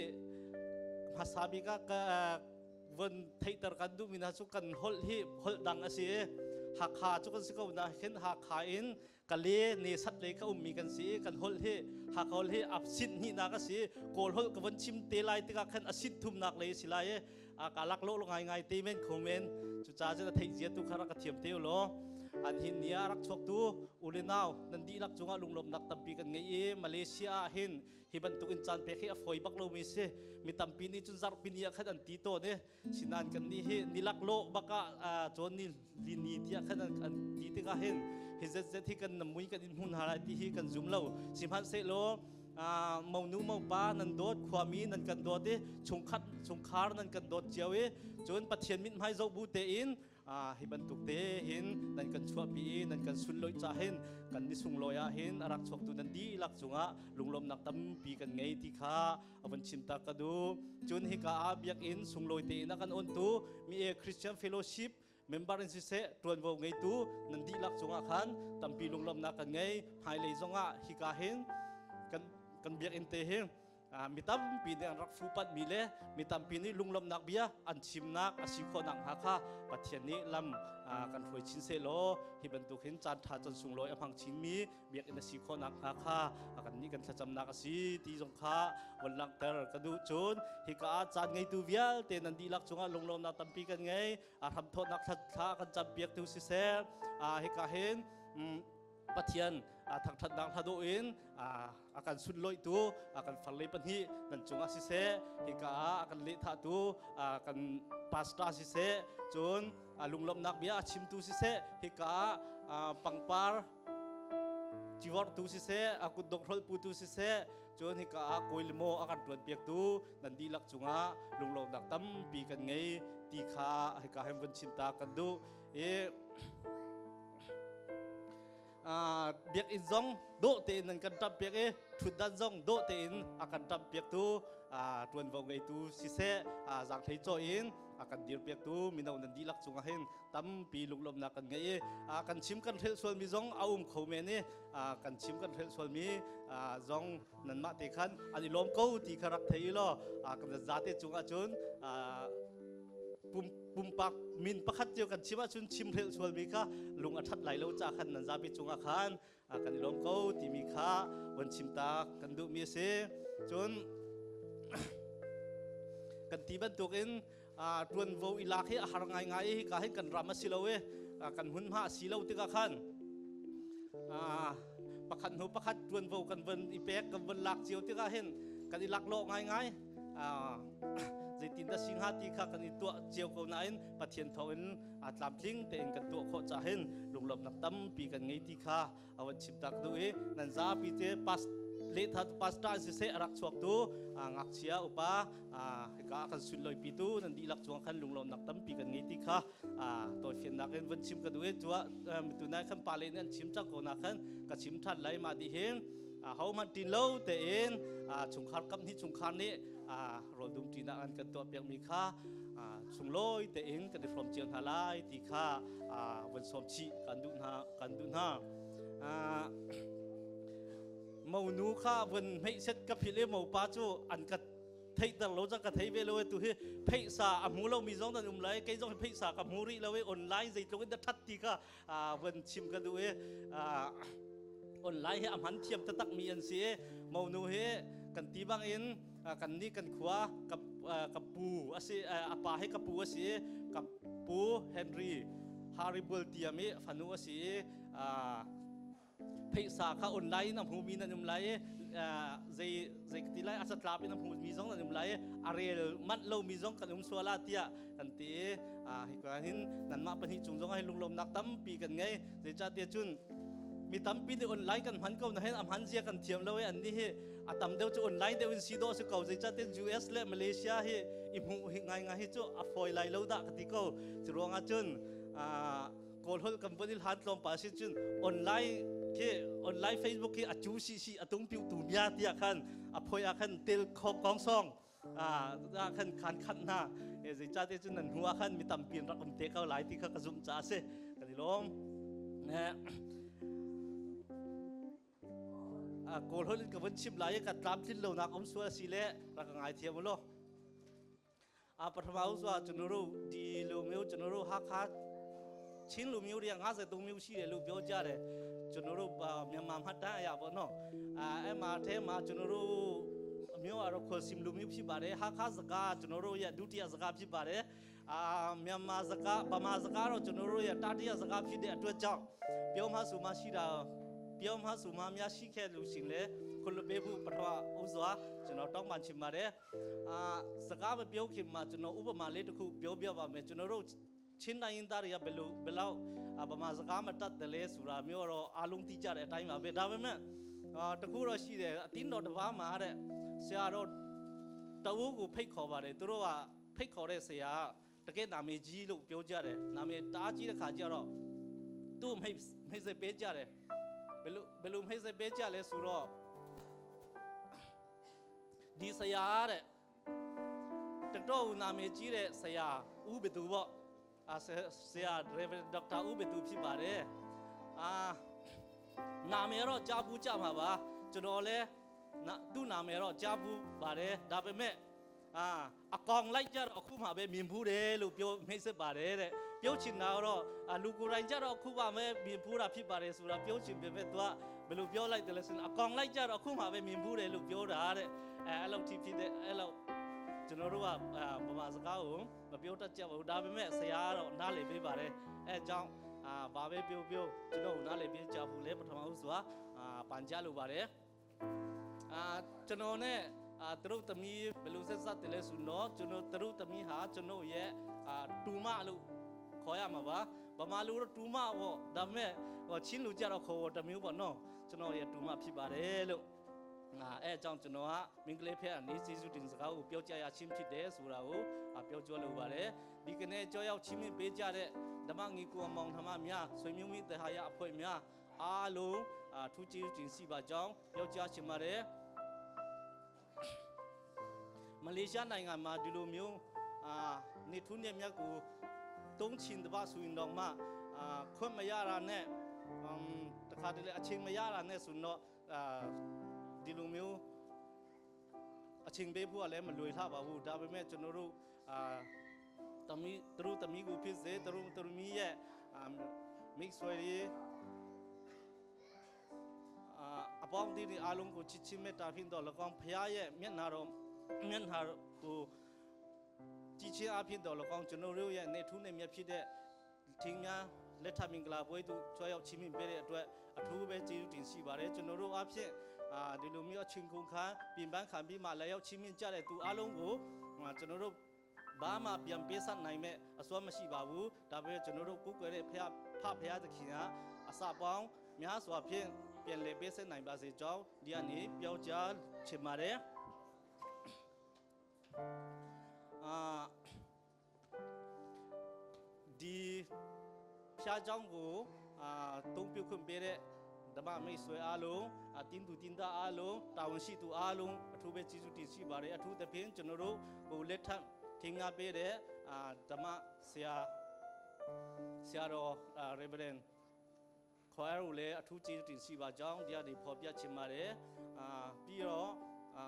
hmasa bik ah ka, eh, von theihter kan duhmi hna cu kan holh hi holh dang a si i, Hakha cu kan si ko nain Hakha in Kale, Nesat lei kha ummi kan si i, kan holh hi, Hakha holh hi a sint hnihnak a si. Kawl holh ka von chim te lai tikah khan a sint thumnak lei a si lai i, aa, kaa lak lawh ngaingai te men kho men. Cucaah cun a theih zia tu kha rak ka thiam te u law. An hin ni ah a rak chuaktu u le nau nan dihlak cungah lunglawmhnak tampi kan ngei i, Malaysia ah hin hi bantukin caan pek hi a fawi bak lomi si. Mi tampi nih cun zarhpi ni ah khan an ti tawn i, sinain kannih hi nilak lawh bak ah, aa, cawn ni li ni tiah khan an, an ti tikah hin hi zetzet hi kan na mui kan in hmun hna lai ti hi kan zum lo. Sihmanhsehlaw, aa, monu mopa nan dawt, khuami nan kan dawt i, chungkhat, chungkhar nan kan dawt cio i, cun Pathian mithmai zoh bu tein, Aa, hi bantuk te hin nan kan chuahpih i nan kan sunloih ca hin kan ni sunglawi ah hin a rak chuaktu nan dihlak cungah lunglawmhnak tampi kan ngei ti kha a vun chim ta ka duh. Cun hika ah biakinn sunglawi tein a kan ontu mi e Christian Fellowship member in siseh, ṭuanvo ngeitu nan dihlak cungah khan tampi lunglawmhnak kan ngei. Hmailei zongah hika hin kan, kan biakinn te hi, aa, mi tampi nih an rak fuhpatmi le mi tampi nih lunglawmhnak bia an chimnak a si khawhnak hnga kha Pathian nih lam, aa, kan hruai chin sehlaw, hi bantuk hin caan ṭha caan sunglawi a hmang chinmi biakinn a si khawhnak hnga kha, aa, kannih kan thlacamnak a si ti zong kha vun langhter ka duh. Cun hika ah caan ngeitu vialte nan dihlak cungah lunglawmhnak tampi kan ngei. Aa, hramthawhnak thla, thla kan campiaktu siseh, aa, hika hin, um, Pathian, aa, thangṭhatnak hla dawh in, aa, a kan sunloihtu, aa, kan farlei pahnih nan cungah siseh, hika ah a kan lehthahtu, aa, kan pastor siseh, cun, aa, lunglawmhnak bia a chimtu siseh, hika ah, aa, pangpar civorhtu siseh, a kutdok hrolhputu siseh, cun hika ah kawi le maw a kan ṭuanpiaktu nan dihlak cungah lunglawmhnak tampi kan ngei ti kha hika hin vun chim ta kan duh. I, aa, biakinn zong dawh tein nan kan ṭampiak i ṭhutdan zong dawh tein a kan ṭampiaktu, aa, ṭuanvo ngeitu siseh, aa, zaanghlei cawi in a kan dirpiaktu mino nan dihlak cungah hin tampi lunglawmhnak kan ngei i, aa, kan chim kan hrelh sualmi zong a um kho men i, aa, kan chim kan hrelh sualmi, aa, zong nanmah te khan an i lawm ko ti kha rak thei i law, aa, kan zate cungah cun, aa, pum, pumpak min pakhat cio kan chim ahcun chim hrelh sualmi kha lung a ṭhat lai lo caah khan nan zapi cungah khan, aa, kan i lawm ko timi kha vun chim ta kan duhmi a si. Cun kan ti bantukin, aa, ṭuanvo i lak hi a har ngaingai i hika hin kan ram a si lo i, aa, kan hmunhma a si lo tikah khan, aa, pakhat hnu pakhat ṭuanvo kan vun i pek, kan vun lak cio tikah hin kan i laklawh ngaingai. Aa, zeitindah si hnga ti kha kan i tuah cio ko nain Pathian thawngin, aa, tlamtling tein kan tuah khawh caah hin lunglawmhnak tampi kan ngei ti kha a vun chim ta ka duh i, nan zapi te pas-, lehthatu pastor in siseh a rak chuaktu, aa, ngakchia upa, aa, hika a kan sunloipitu nan dihlak cungah khan lunglawmhnak tampi kan ngei ti kha, aa, tawifiannak in vun chim ka duh i, cu ah, aa, mi tunai khan pale nih an chim cang ko nak khan ka chim ṭhan lai mah dih hin, aa, hohmanh ṭin lo tein, aa, chungkhar kap hnih chungkhar nih, aa, rawl dum ṭinak an kan tuahpiakmi kha, aa, sunglawi tein kan i hrawm cio hna lai ti kha, aa, vun sawm chih kan duh hna, kan duh hna. Aa, monu kha vun hmeihset ka philh i mopa cu an ka theihter lo cang, ka thei ve lo i tu hi pheisa a hmu lomi zong nan um lai, kei zong hi pheisa ka hmu rih lo i online zeitluk in dah ṭhat ti kha, aa, vun chim ka duh i, aa, online hi a hman thiam taktakmi an si i, monu hi kan ti bangin, aa, kannih kan khua ka, aa, ka pu a si, aa, a pa hi ka pu a si i, ka pu Henry Harry Bual tiam i fanu a si i, aa, pheisa kha online in a hmumi nan um lai i, aa, zei, zei ka ti lai, a catlap in a hmumi zong nan um lai i, a rel manh lomi zong kan um sual ah tiah kan ti i, aa, hi kha hin nanmah pahnih cung zong ah hin lunglawmhnak tampi kan ngei. Zeicahtiah cun mi tampi nih online kan hman ko nain a hman zia kan thiam lo i, annih hi a tam deuh cu online deuh in si dawh a si ko. Zeicahtiah U S le Malaysia hi i hmuh hi ngaingai hi cu a fawi lai lo dah ka ti ko. Curuangah cun, aa, Kawl holh kan vun i hlan tlawmpal si cun online khi, online Facebook khi a cu sisi a tung piuhtu bia tiah khan a phoih ah khan tel khawk kong sawng, aa, ah khan khan khat hna. Eh, zeicahtiah cun nan hnu ah khan mi tampi an rak um te ko lai ti kha ka zumh caah a si. Kan i lawm. Eh, aa, Kawl holh in ka vun chimh lai i ka tlamtlin lonak um sual a si le rak ka ngaithiam u law. အာ၊ ပထမဦးစွာ ကျွန်တော်တို့ ဒီလိုမျိုး ကျွန်တော်တို့ ဟားခါး ချင်းလူမျိုးတွေက ငါးဆယ့်သုံးမျိုးရှိတယ်လို့ ပြောကြတယ်။ ကျွန်တော်တို့ အာ၊ မြန်မာမှတ်တမ်းအရပေါ့နော်။ အာ၊ အဲ့မှာ အထဲမှာ ကျွန်တော်တို့ အမျိုးကတော့ ခွယ်စင်လူမျိုးဖြစ်ပါတယ်။ ဟားခါးစကား ကျွန်တော်တို့ရဲ့ ဒုတိယစကားဖြစ်ပါတယ်။ အာ၊ မြန်မာစကား၊ ဗမာစကားတော့ ကျွန်တော်တို့ရဲ့ တတိယစကားဖြစ်တဲ့အတွက်ကြောင့် ပြောမှဆိုမှရှိတာ၊ ပြောမှဆိုမှများရှိခဲ့လို့ရှိရင်လည်း ခွင့်လွှတ်ပေးဖို့ ပထမဦးစွာ ကျွန်တော် တောင်းပန်ချင်ပါတယ်။ အာ၊ စကားမပြောခင်မှာ ကျွန်တော် ဥပမာလေးတစ်ခု ပြောပြပါမယ်။ ကျွန်တော်တို့ ချင်းတိုင်းရင်းသားတွေက ဘယ်လို၊ ဘယ်လောက်၊ အာ၊ ဗမာစကားမတတ်သလဲဆိုတာမျိုးကတော့ အားလုံးသိကြတဲ့အတိုင်းပါပဲ။ ဒါပေမဲ့၊ အာ၊ တစ်ခုတော့ရှိတယ်။ အသင်းတော်တစ်ပါးမှာတဲ့ ဆရာတော်တဦးကို ဖိတ်ခေါ်ပါတယ်။ သူတို့က ဖိတ်ခေါ်တဲ့ဆရာက တကယ့်နာမည်ကြီးလို့ပြောကြတယ်။ နာမည်တအားကြီးတဲ့ခါကျတော့ သူ့ကိုမိတ်မိတ်ဆက်ပေးကြတယ်။ ဘယ်လိုဘယ်လိုမိတ်ဆက်ပေးကြလဲဆိုတော့ ဒီဆရာတဲ့ တတော့ဦးနာမည်ကြီးတဲ့ဆရာဦးဘသူပေါ့။ အာဆရာဆရာ Reverend Doctor ဦးဘသူဖြစ်ပါတယ်။ အာနာမည်တော့ကြားဘူးကြမှာပါ။ ကျွန်တော်လည်းနာသူ့နာမည်တော့ကြားဘူးပါတယ်။ ဒါပေမဲ့အာအကောင်လိုက်ကြတော့အခုမှပဲမြင်ဘူးတယ်လို့ပြောမိတ်ဆက်ပါတယ်တဲ့။ ပြောချင်တာကတော့အာလူကိုယ်တိုင်ကြတော့အခုမှပဲမြင်ဘူးတာဖြစ်ပါတယ်ဆိုတာပြောချင်ပေမဲ့သူကဘယ်လိုပြောလိုက်တယ်လဲဆိုရင်အကောင်လိုက်ကြတော့အခုမှပဲမြင်ဘူးတယ်လို့ပြောတာတဲ့။ အဲအဲ့လောက်ထိဖြစ်တဲ့အဲ့လောက်ကျွန်တော်တို့ကအာဗမာစကားကိုမပြောတတ်ကြပါဘူး။ ဒါပေမဲ့ဆရာကတော့နားလည်ပေးပါတယ်။ အဲအကြောင်းအာဘာပဲပြောပြောကျွန်တော်ကိုနားလည်ပေးကြဖို့လဲပထမဦးစွာအာပန်ကြားလိုပါတယ်။ အာကျွန်တော်နဲ့အာသူတို့သမီးဘယ်လိုဆက်စပ်တယ်လဲဆိုတော့ကျွန်တော်သူတို့သမီးဟာကျွန်တော်ရဲ့အာတူမလို့ခေါ်ရမှာပါ။ ဗမာလိုတော့တူမပေါ့။ ဒါပေမဲ့ဟိုချင်းလိုကြတော့ခေါ်ဝေါ်တစ်မျိုးပေါ့နော်။ ကျွန်တော်ရဲ့တူမဖြစ်ပါတယ်လို့။ အာအဲအကြောင့်ကျွန်တော်ကမင်းကလေးဖက်ကနေကျေးဇူးတင်စကားကိုပြောကြားရခြင်းဖြစ်တယ်ဆိုတာကိုအာပြောကြားလိုပါတယ်။ ဒီကနေ့ကြောရောက်ချင်းမြင့်ပေးကြတဲ့ဓမ္မညီကိုအမောင်နှမများဆွေမျိုးမိတ်သဟာယအဖွဲ့များအားလုံးအာထူးကျေးဇူးတင်ရှိပါကြောင်းပြောကြားချင်ပါတယ်။ မလေးရှားနိုင်ငံမှာဒီလိုမျိုးအာနေထူးနဲ့မြတ်ကိုသုံးချင်တစ်ပတ်ဆိုရင်တော့မှအာခွင့်မရတာနဲ့အမ်တခါတလေအချိန်မရတာနဲ့ဆိုတော့အာဒီလိုမျိုးအချိန်ပေးဖို့ကလည်းမလွယ်လှပါဘူး။ ဒါပေမဲ့ကျွန်တော်တို့အာသမီးသူတို့သမီးကိုဖြစ်စေသူတို့သမီးရဲ့အာမိတ်ဆွေတွေအာအပေါင်းအသင်းတွေအားလုံးကိုချစ်ခြင်းမေတ္တာဖြင့်တော့၎င်းဖခင်ရဲ့မျက်နှာတော်မျက်နှာကိုကြည့်ခြင်းအပြင်တော့၎င်းကျွန်တော်တို့ရဲ့နေထူးနေမြတ်ဖြစ်တဲ့ထင်းများလက်ထပ်မင်္ဂလာပွဲသို့ကြွရောက်ချီးမြှင့်ပေးတဲ့အတွက်အထူးပဲကျေးဇူးတင်ရှိပါတယ်။ ကျွန်တော်တို့အဖြစ်အာဒီလိုမျိုးအချိန်ကုန်ခါပြင်ပန်းခံပြီးမှလာရောက်ချီးမြှင့်ကြတဲ့သူအားလုံးကိုအာကျွန်တော်တို့ဘာမှပြန်ပေးဆက်နိုင်မဲ့အစွမ်းမရှိပါဘူး။ ဒါပေမဲ့ကျွန်တော်တို့ကိုးကွယ်တဲ့ဖခင်ဖဖခင်သခင်ကအစပေါင်းများစွာဖြင့်ပြန်လည်ပေးဆက်နိုင်ပါစေကြောင်းဒီကနေပြောကြားချင်ပါတယ်။ အာဒီဖျားကြောင်းကိုအာတုံးပြုတ်ခွင့်ပေးတဲ့ဓမ္မမိတ်ဆွေအားလုံးအတင်းသူတင်းသားအားလုံးတာဝန်ရှိသူအားလုံးအထူးပဲကျေးဇူးတင်ရှိပါတယ်။ အထူးသဖြင့်ကျွန်တော်တို့ကိုလက်ထပ်ထင်ငါပေးတဲ့အာဓမ္မဆရာဆရာတော်အာ Reverend ခေါ်ရကိုလည်းအထူးကျေးဇူးတင်ရှိပါကြောင်းဒီကနေဖော်ပြချင်ပါတယ်။ အာပြီးတော့အာ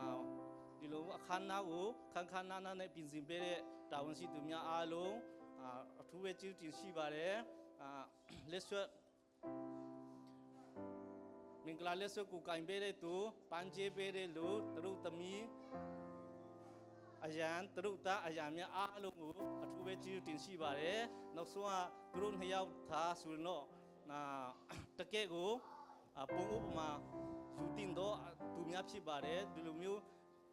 ဒီလိုအခမ်းအနားကိုခမ်းခမ်းနားနားနဲ့ပြင်ဆင်ပေးတဲ့တာဝန်ရှိသူများအားလုံးအာအထူးပဲကျေးဇူးတင်ရှိပါတယ်။ အာလက်ဆွဲမင်္ဂလာလက်ဆွဲကိုကင်ပေးတဲ့သူပန်းကျေးပေးတဲ့လူသူတို့သမီးအရန်သူတို့သားအရန်များအားလုံးကိုအထူးပဲကျေးဇူးတင်ရှိပါတယ်။ နောက်ဆုံးကသူတို့နှစ်ယောက်သာဆိုရင်တော့အာတကယ်ကိုအာပုံဥပမာယူတင်တော့သူများဖြစ်ပါတယ်။ ဒီလိုမျိုး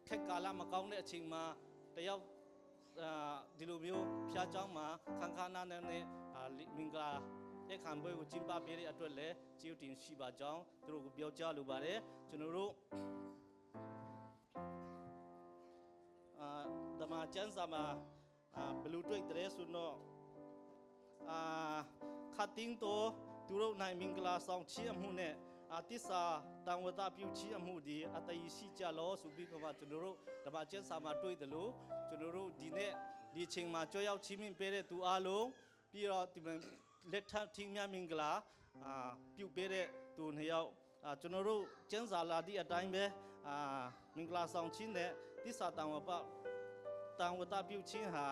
ခက်ကာလမကောင်းတဲ့အချိန်မှာတယောက်အာဒီလိုမျိုးဖျားကြောင်းမှာခန်းခါနားနဲ့အာမင်္ဂလာအခမ်းပွဲကိုကျင်းပပေးတဲ့အတွက်လည်းကျေးဇူးတင်ရှိပါကြောင်းသူတို့ကိုပြောကြားလိုပါတယ်။ ကျွန်တော်တို့အာဓမ္မကျမ်းစာမှာအာဘယ်လိုတွေ့တယ်လဲဆိုတော့အာခတ်တင်းသောသူတို့၌မင်္ဂလာဆောင်ခြင်းအမှုနှင့်အာသစ္စာတံဝတပြုခြင်းအမှုသည်အတည်ရှိကြလောဆိုပြီးတော့မှကျွန်တော်တို့ဓမ္မကျမ်းစာမှာတွေ့တယ်လို့ကျွန်တော်တို့ဒီနေ့ဒီအချိန်မှာကြွရောက်ချီးမြှင့်ပေးတဲ့သူအားလုံးပြီးတော့ဒီမှာလက်ထပ်ထင်းများမင်္ဂလာအာပြုပေးတဲ့သူနှစ်ယောက်အာကျွန်တော်တို့ကျမ်းစာလာသည့်အတိုင်းပဲအာမင်္ဂလာဆောင်ခြင်းနဲ့သစ္စာတံဝတတံဝတပြုခြင်းဟာ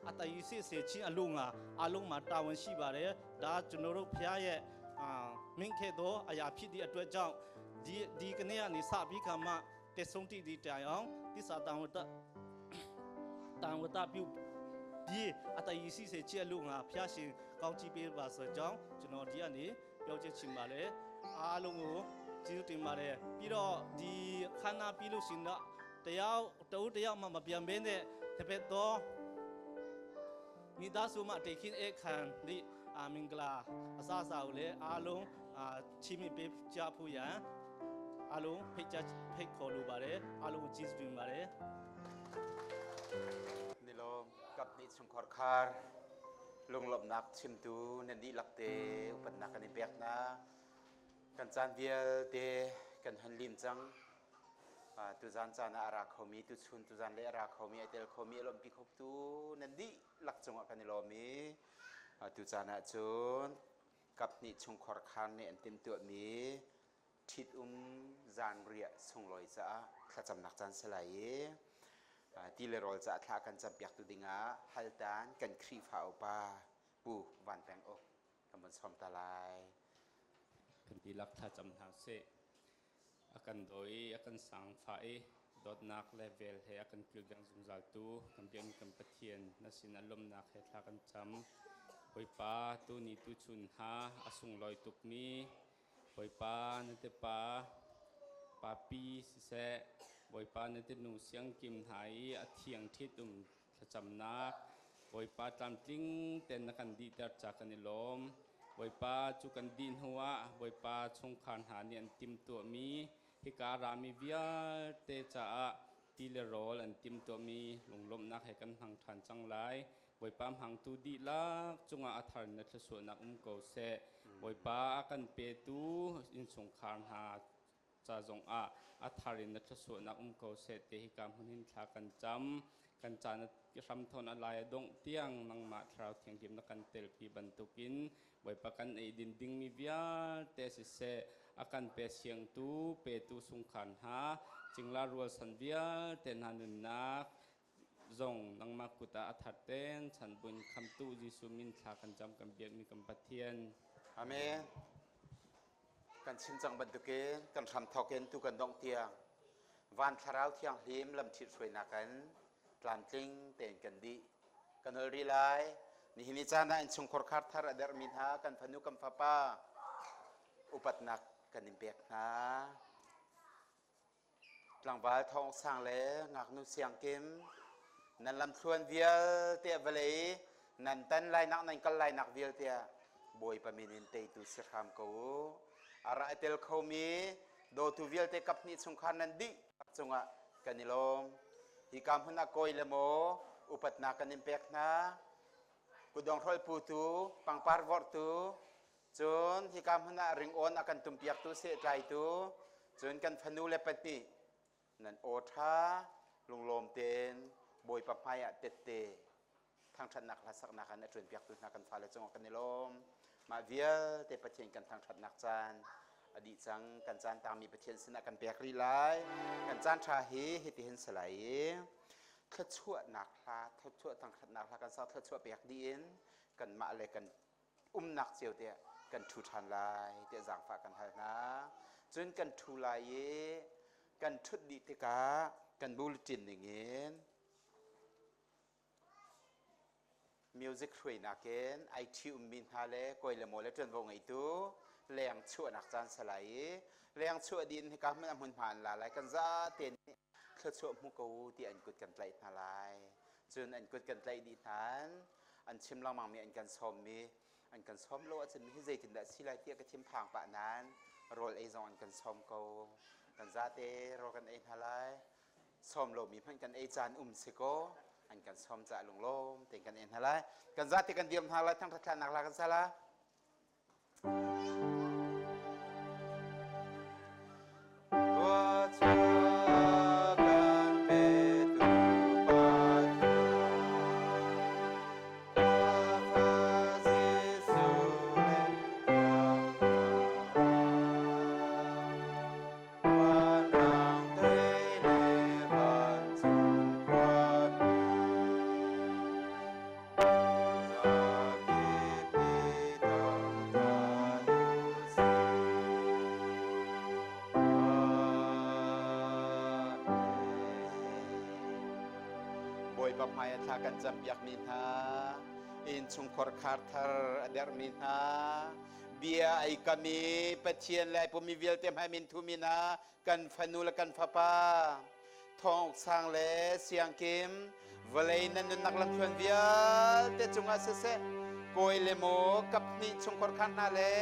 အတည်ရှိစေခြင်းအလို့ငှာအားလုံးမှာတာဝန်ရှိပါတယ်။ ဒါကျွန်တော်တို့ဘုရားရဲ့အာမိန့်ခဲ့သောအရာဖြစ်သည့်အတွက်ကြောင့်ဒီဒီကနေ့ကနေစပြီးခါမှတည်ဆုံးသည့်ဒီတိုင်အောင်သစ္စာတံဝတတံဝတပြုပြီးအတည်ရှိစေခြင်းအလို့ငှာဘုရားရှင်ကောင်းချီးပေးပါစေကြောင်းကျွန်တော်ဒီကနေပြောချင်ပါတယ်။ အားလုံးကိုကျေးဇူးတင်ပါတယ်။ ပြီးတော့ဒီအခမ်းအနားပြီးလို့ရှိရင်တော့တယောက်တဦးတယောက်မှမပြန်ဘဲနဲ့တစ်ဖက်သောမိသားစုမှတည်ခင်းအခမ်းဒီအာမင်္ဂလာအစားအစာကိုလည်းအားလုံးအာချီးမြှင့်ပေးကြဖို့ရန်အားလုံးဖိတ်ကြားဖိတ်ခေါ်လိုပါတယ်။ အားလုံးကိုကျေးဇူးတင်ပါတယ်။ ဒီလို Kap hnih chungkhar khar lunglawmhnak chimtu nan dihlak te upatnak kan in pek hna. Kan caan vialte kan hon lim cang. Aa, tuzan caan ah a ra khomi, tuchun tuzan le a ra khomi, a tel khomi, a lawmhpi khotu nan dihlak cungah kan i lawm i, aa, tu caan ah cun kap hnih chungkhar khar nih an timhtuahmi ṭhitum zanriah sunglawi caah thlacamnak caan si lai i, aa, ti le rawl caah thla kan campiaktu dingah haltan kan Khrihfa upa Pu Van Peng Uk kan vun sawm ta lai. Kan dihlak thlacam hna seh. A kan dawi i a kan sangfah i dawtnak le vel he a kan kilveng zungzaltu kan biakmi kan Pathian, na sin a lawmhnak he thla kan cam. Bawipa, tuni tuchun hna a sunglawi tukmi Bawipa, na tepa Papi siseh, Bawipa, na tenu Siangkim hna i a thiang ṭhitum thlacamnak, Bawipa, tlamtling tein na kan dihter ca kan i lawm. Bawipa, cu kan dih hnuah Bawipa, chungkhar hna nih an timhtuahmi hika rami vialte caah ti le rawl an timhtuahmi lunglawmhnak he kan hmang ṭhan cang lai. Bawipa, hmangtu dihlak cungah a thar in na thluasuahnak um ko seh. Bawipa, a kan petu innchungkhar hna ca zongah a thar in na thluasuahnak um ko seh ti hika hmun hin thla kan cam. Kan caan a hramthawh a lai a dongh tiang nangmah Thlarau Thianghlim na kan telpi bantukin Bawipa, kan ei din dingmi vialte siseh, a kan pe siangtu, petu sungkhar hna, cingla rualsan vialte hna nunnak zong nangmah kut ah a thar tein chan buin khamtu Jesuh min thla kan cam kan biakmi kan Pathian. Amen. Kan chim cang bantukin kan hramthawk in tu kan dongh tiang Van Thlarau Thianghlim lamthit hruainak kan tlamtling tein kan dih. Kan holh rih lai. Nihin ni caan ah innchungkhar khar thar a derhmi hna kan fanu kan fapa upatnak kan in pek hna. Tlangval Thawng Sang le Ngaknu Siangkim, nan lamthluan vialte ah vawlei nan tan lainak, nan kal lainak vialte ah Bawipa min in teitu si hram ko u. A rak i tel khomi dawtu vialte kap hnih chungkhar nan dih cungah kan i lawm. Hika hmun ah kawi le maw upatnak kan in pek hna. Kudawng hrawlputu, pangpar vorhtu, cun hika hmun ah ringawn a kan tumpiaktu, sehtlaitu, cun kan fanu le pahnih nan aw ṭha, lunglawm tein Bawipa hmaiah tette thangṭhatnak hlasaknak an a ṭuanpiaktu hna kan fale cungah kan i lawm. Mah vialte Pathian kan thangṭhatnak caan a dih cang. Kan caan tangmi Pathian sinah kan pek rih lai. Kan caan ṭha hi hitihin si lai i, thluachuahnak hla, thluachuah thangṭhatnak hla kan sak, thluachuah pek dih in kanmah le kan umnak cio tiah kan ṭhu ṭhan lai tiah zaangfah kan hal hna. Cun kan ṭhu lai i kan ṭhut dih tikah kan bulletin ning in music hruainak in I T ummi hna le kawi le maw le ṭuanvo ngeitu lengchuahnak caan si lai i, lengchuah dih in hika hmun a hmunhma an la lai. Kan zate nih thluachuah hmu ko u tiah an kut kan tlaih hna lai. Cun an kut kan tlaih dih hna an, an chim lengmangmi an kan sawmmi, an kan sawm lo ahcun mi hi zeitindah si lai tiah ka thim phang pah nain rawl ei zong an kan sawm ko. Kan zate rawl kan ei hna lai. Sawm lomi hmanh kan ei caan um si ko. An kan sawm caah lunglawm tein kan ei hna lai. Kan zate kan dir hna lai, thangṭhat hlannak hla kan sa lai. Bawipa hmai a thla kan campiakmi hna, innchungkhar khar thar a derhmi hna, bia aa kammi Pathian le aa pummi vialte hmai min thumi hna, kan fanu le kan fapa, Thawng Uk Sang le Siangkim, vawlei nan nunnak lamthluan vialte cungah siseh, kawi le maw, kap hnih chungkhar khar hna le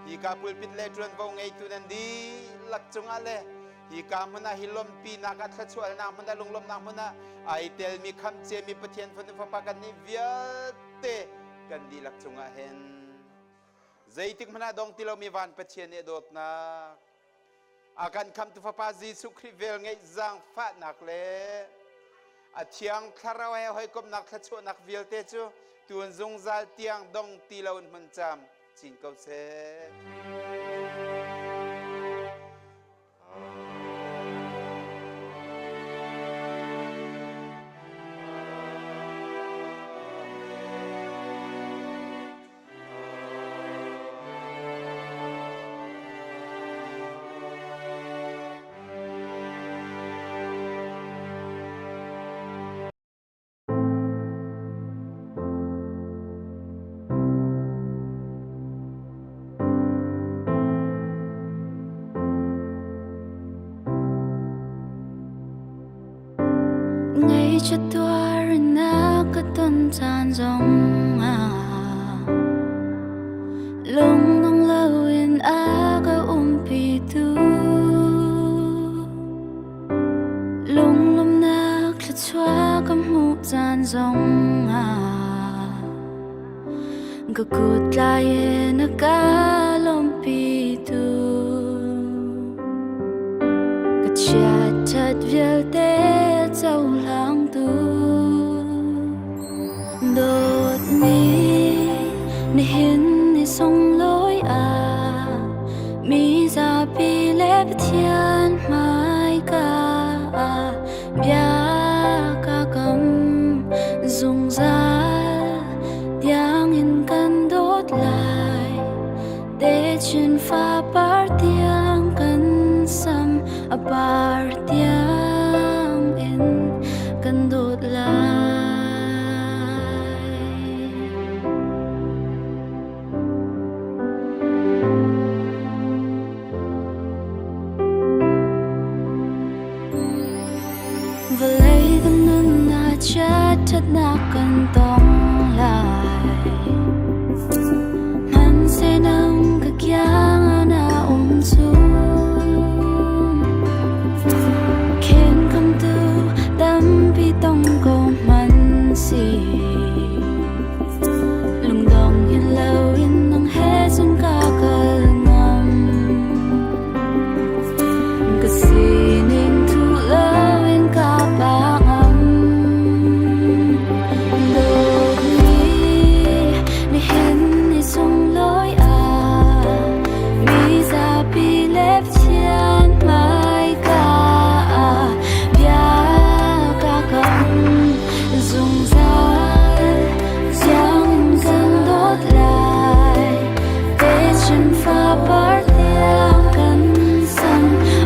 hika pulpit le ṭuanvo ngeitu nan dihlak cungah le Hika hmunah hi lompinak a thluachuahnak hmunah, lunglawmhnak hmunah aa tel mi, khamcia mi Pathian fanu fapa kan nih vialte kan dihlak cungah hin zeitik hmanh ah dong ti lomi van Pathian nih a dawtnak, a kan khamhtu Fapa Jesuh Khrih vel ngeih zaangfahnak le a Thiang Thlarau he hawikomhnak thluachuahnak vialte cu tun zungzal tiang dong ti loin hmun cam cin ko seh. Ngaichia tuar in a ka ton caan zongah lungdong loin a ka umpitu, lunglawmhnak thluachuah ka hmuh caan zongah ka kut tlai in a ka lawmhpitu, ka chiat ṭhat vialte cohlangtu, dawtmi nihin ni sunglawi ah mi zapi le Pathian hmaika ah bia ka kam zungzal tiangin kan dawt lai. Tedim fa par tiang kan sam a par tiangin kan dawt lai. Vawlei kan nun ah chiat ṭhatnak kan tong lai. Hmanhsehlaw nang ka kiang ah na um chung, khenkhamtu tampi tong ko hmanh si. Lungdong hin loin nang he cun ka kal ngam. Ka sining thuh loin ka pah ngam. Dawtmi nihin ni sunglawi ah mi zapi le Pathian hmaika ah bia ka kam zungzal tiangin kan dawt lai. Tedim fa par tiang kan sam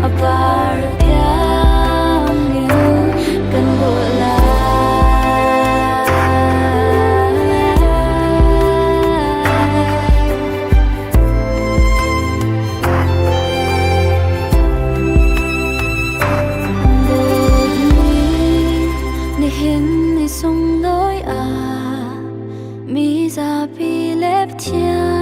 a par tiangin kan dawt lai. Dawtmi nihin ni sunglawi ah mi zapi le Pathian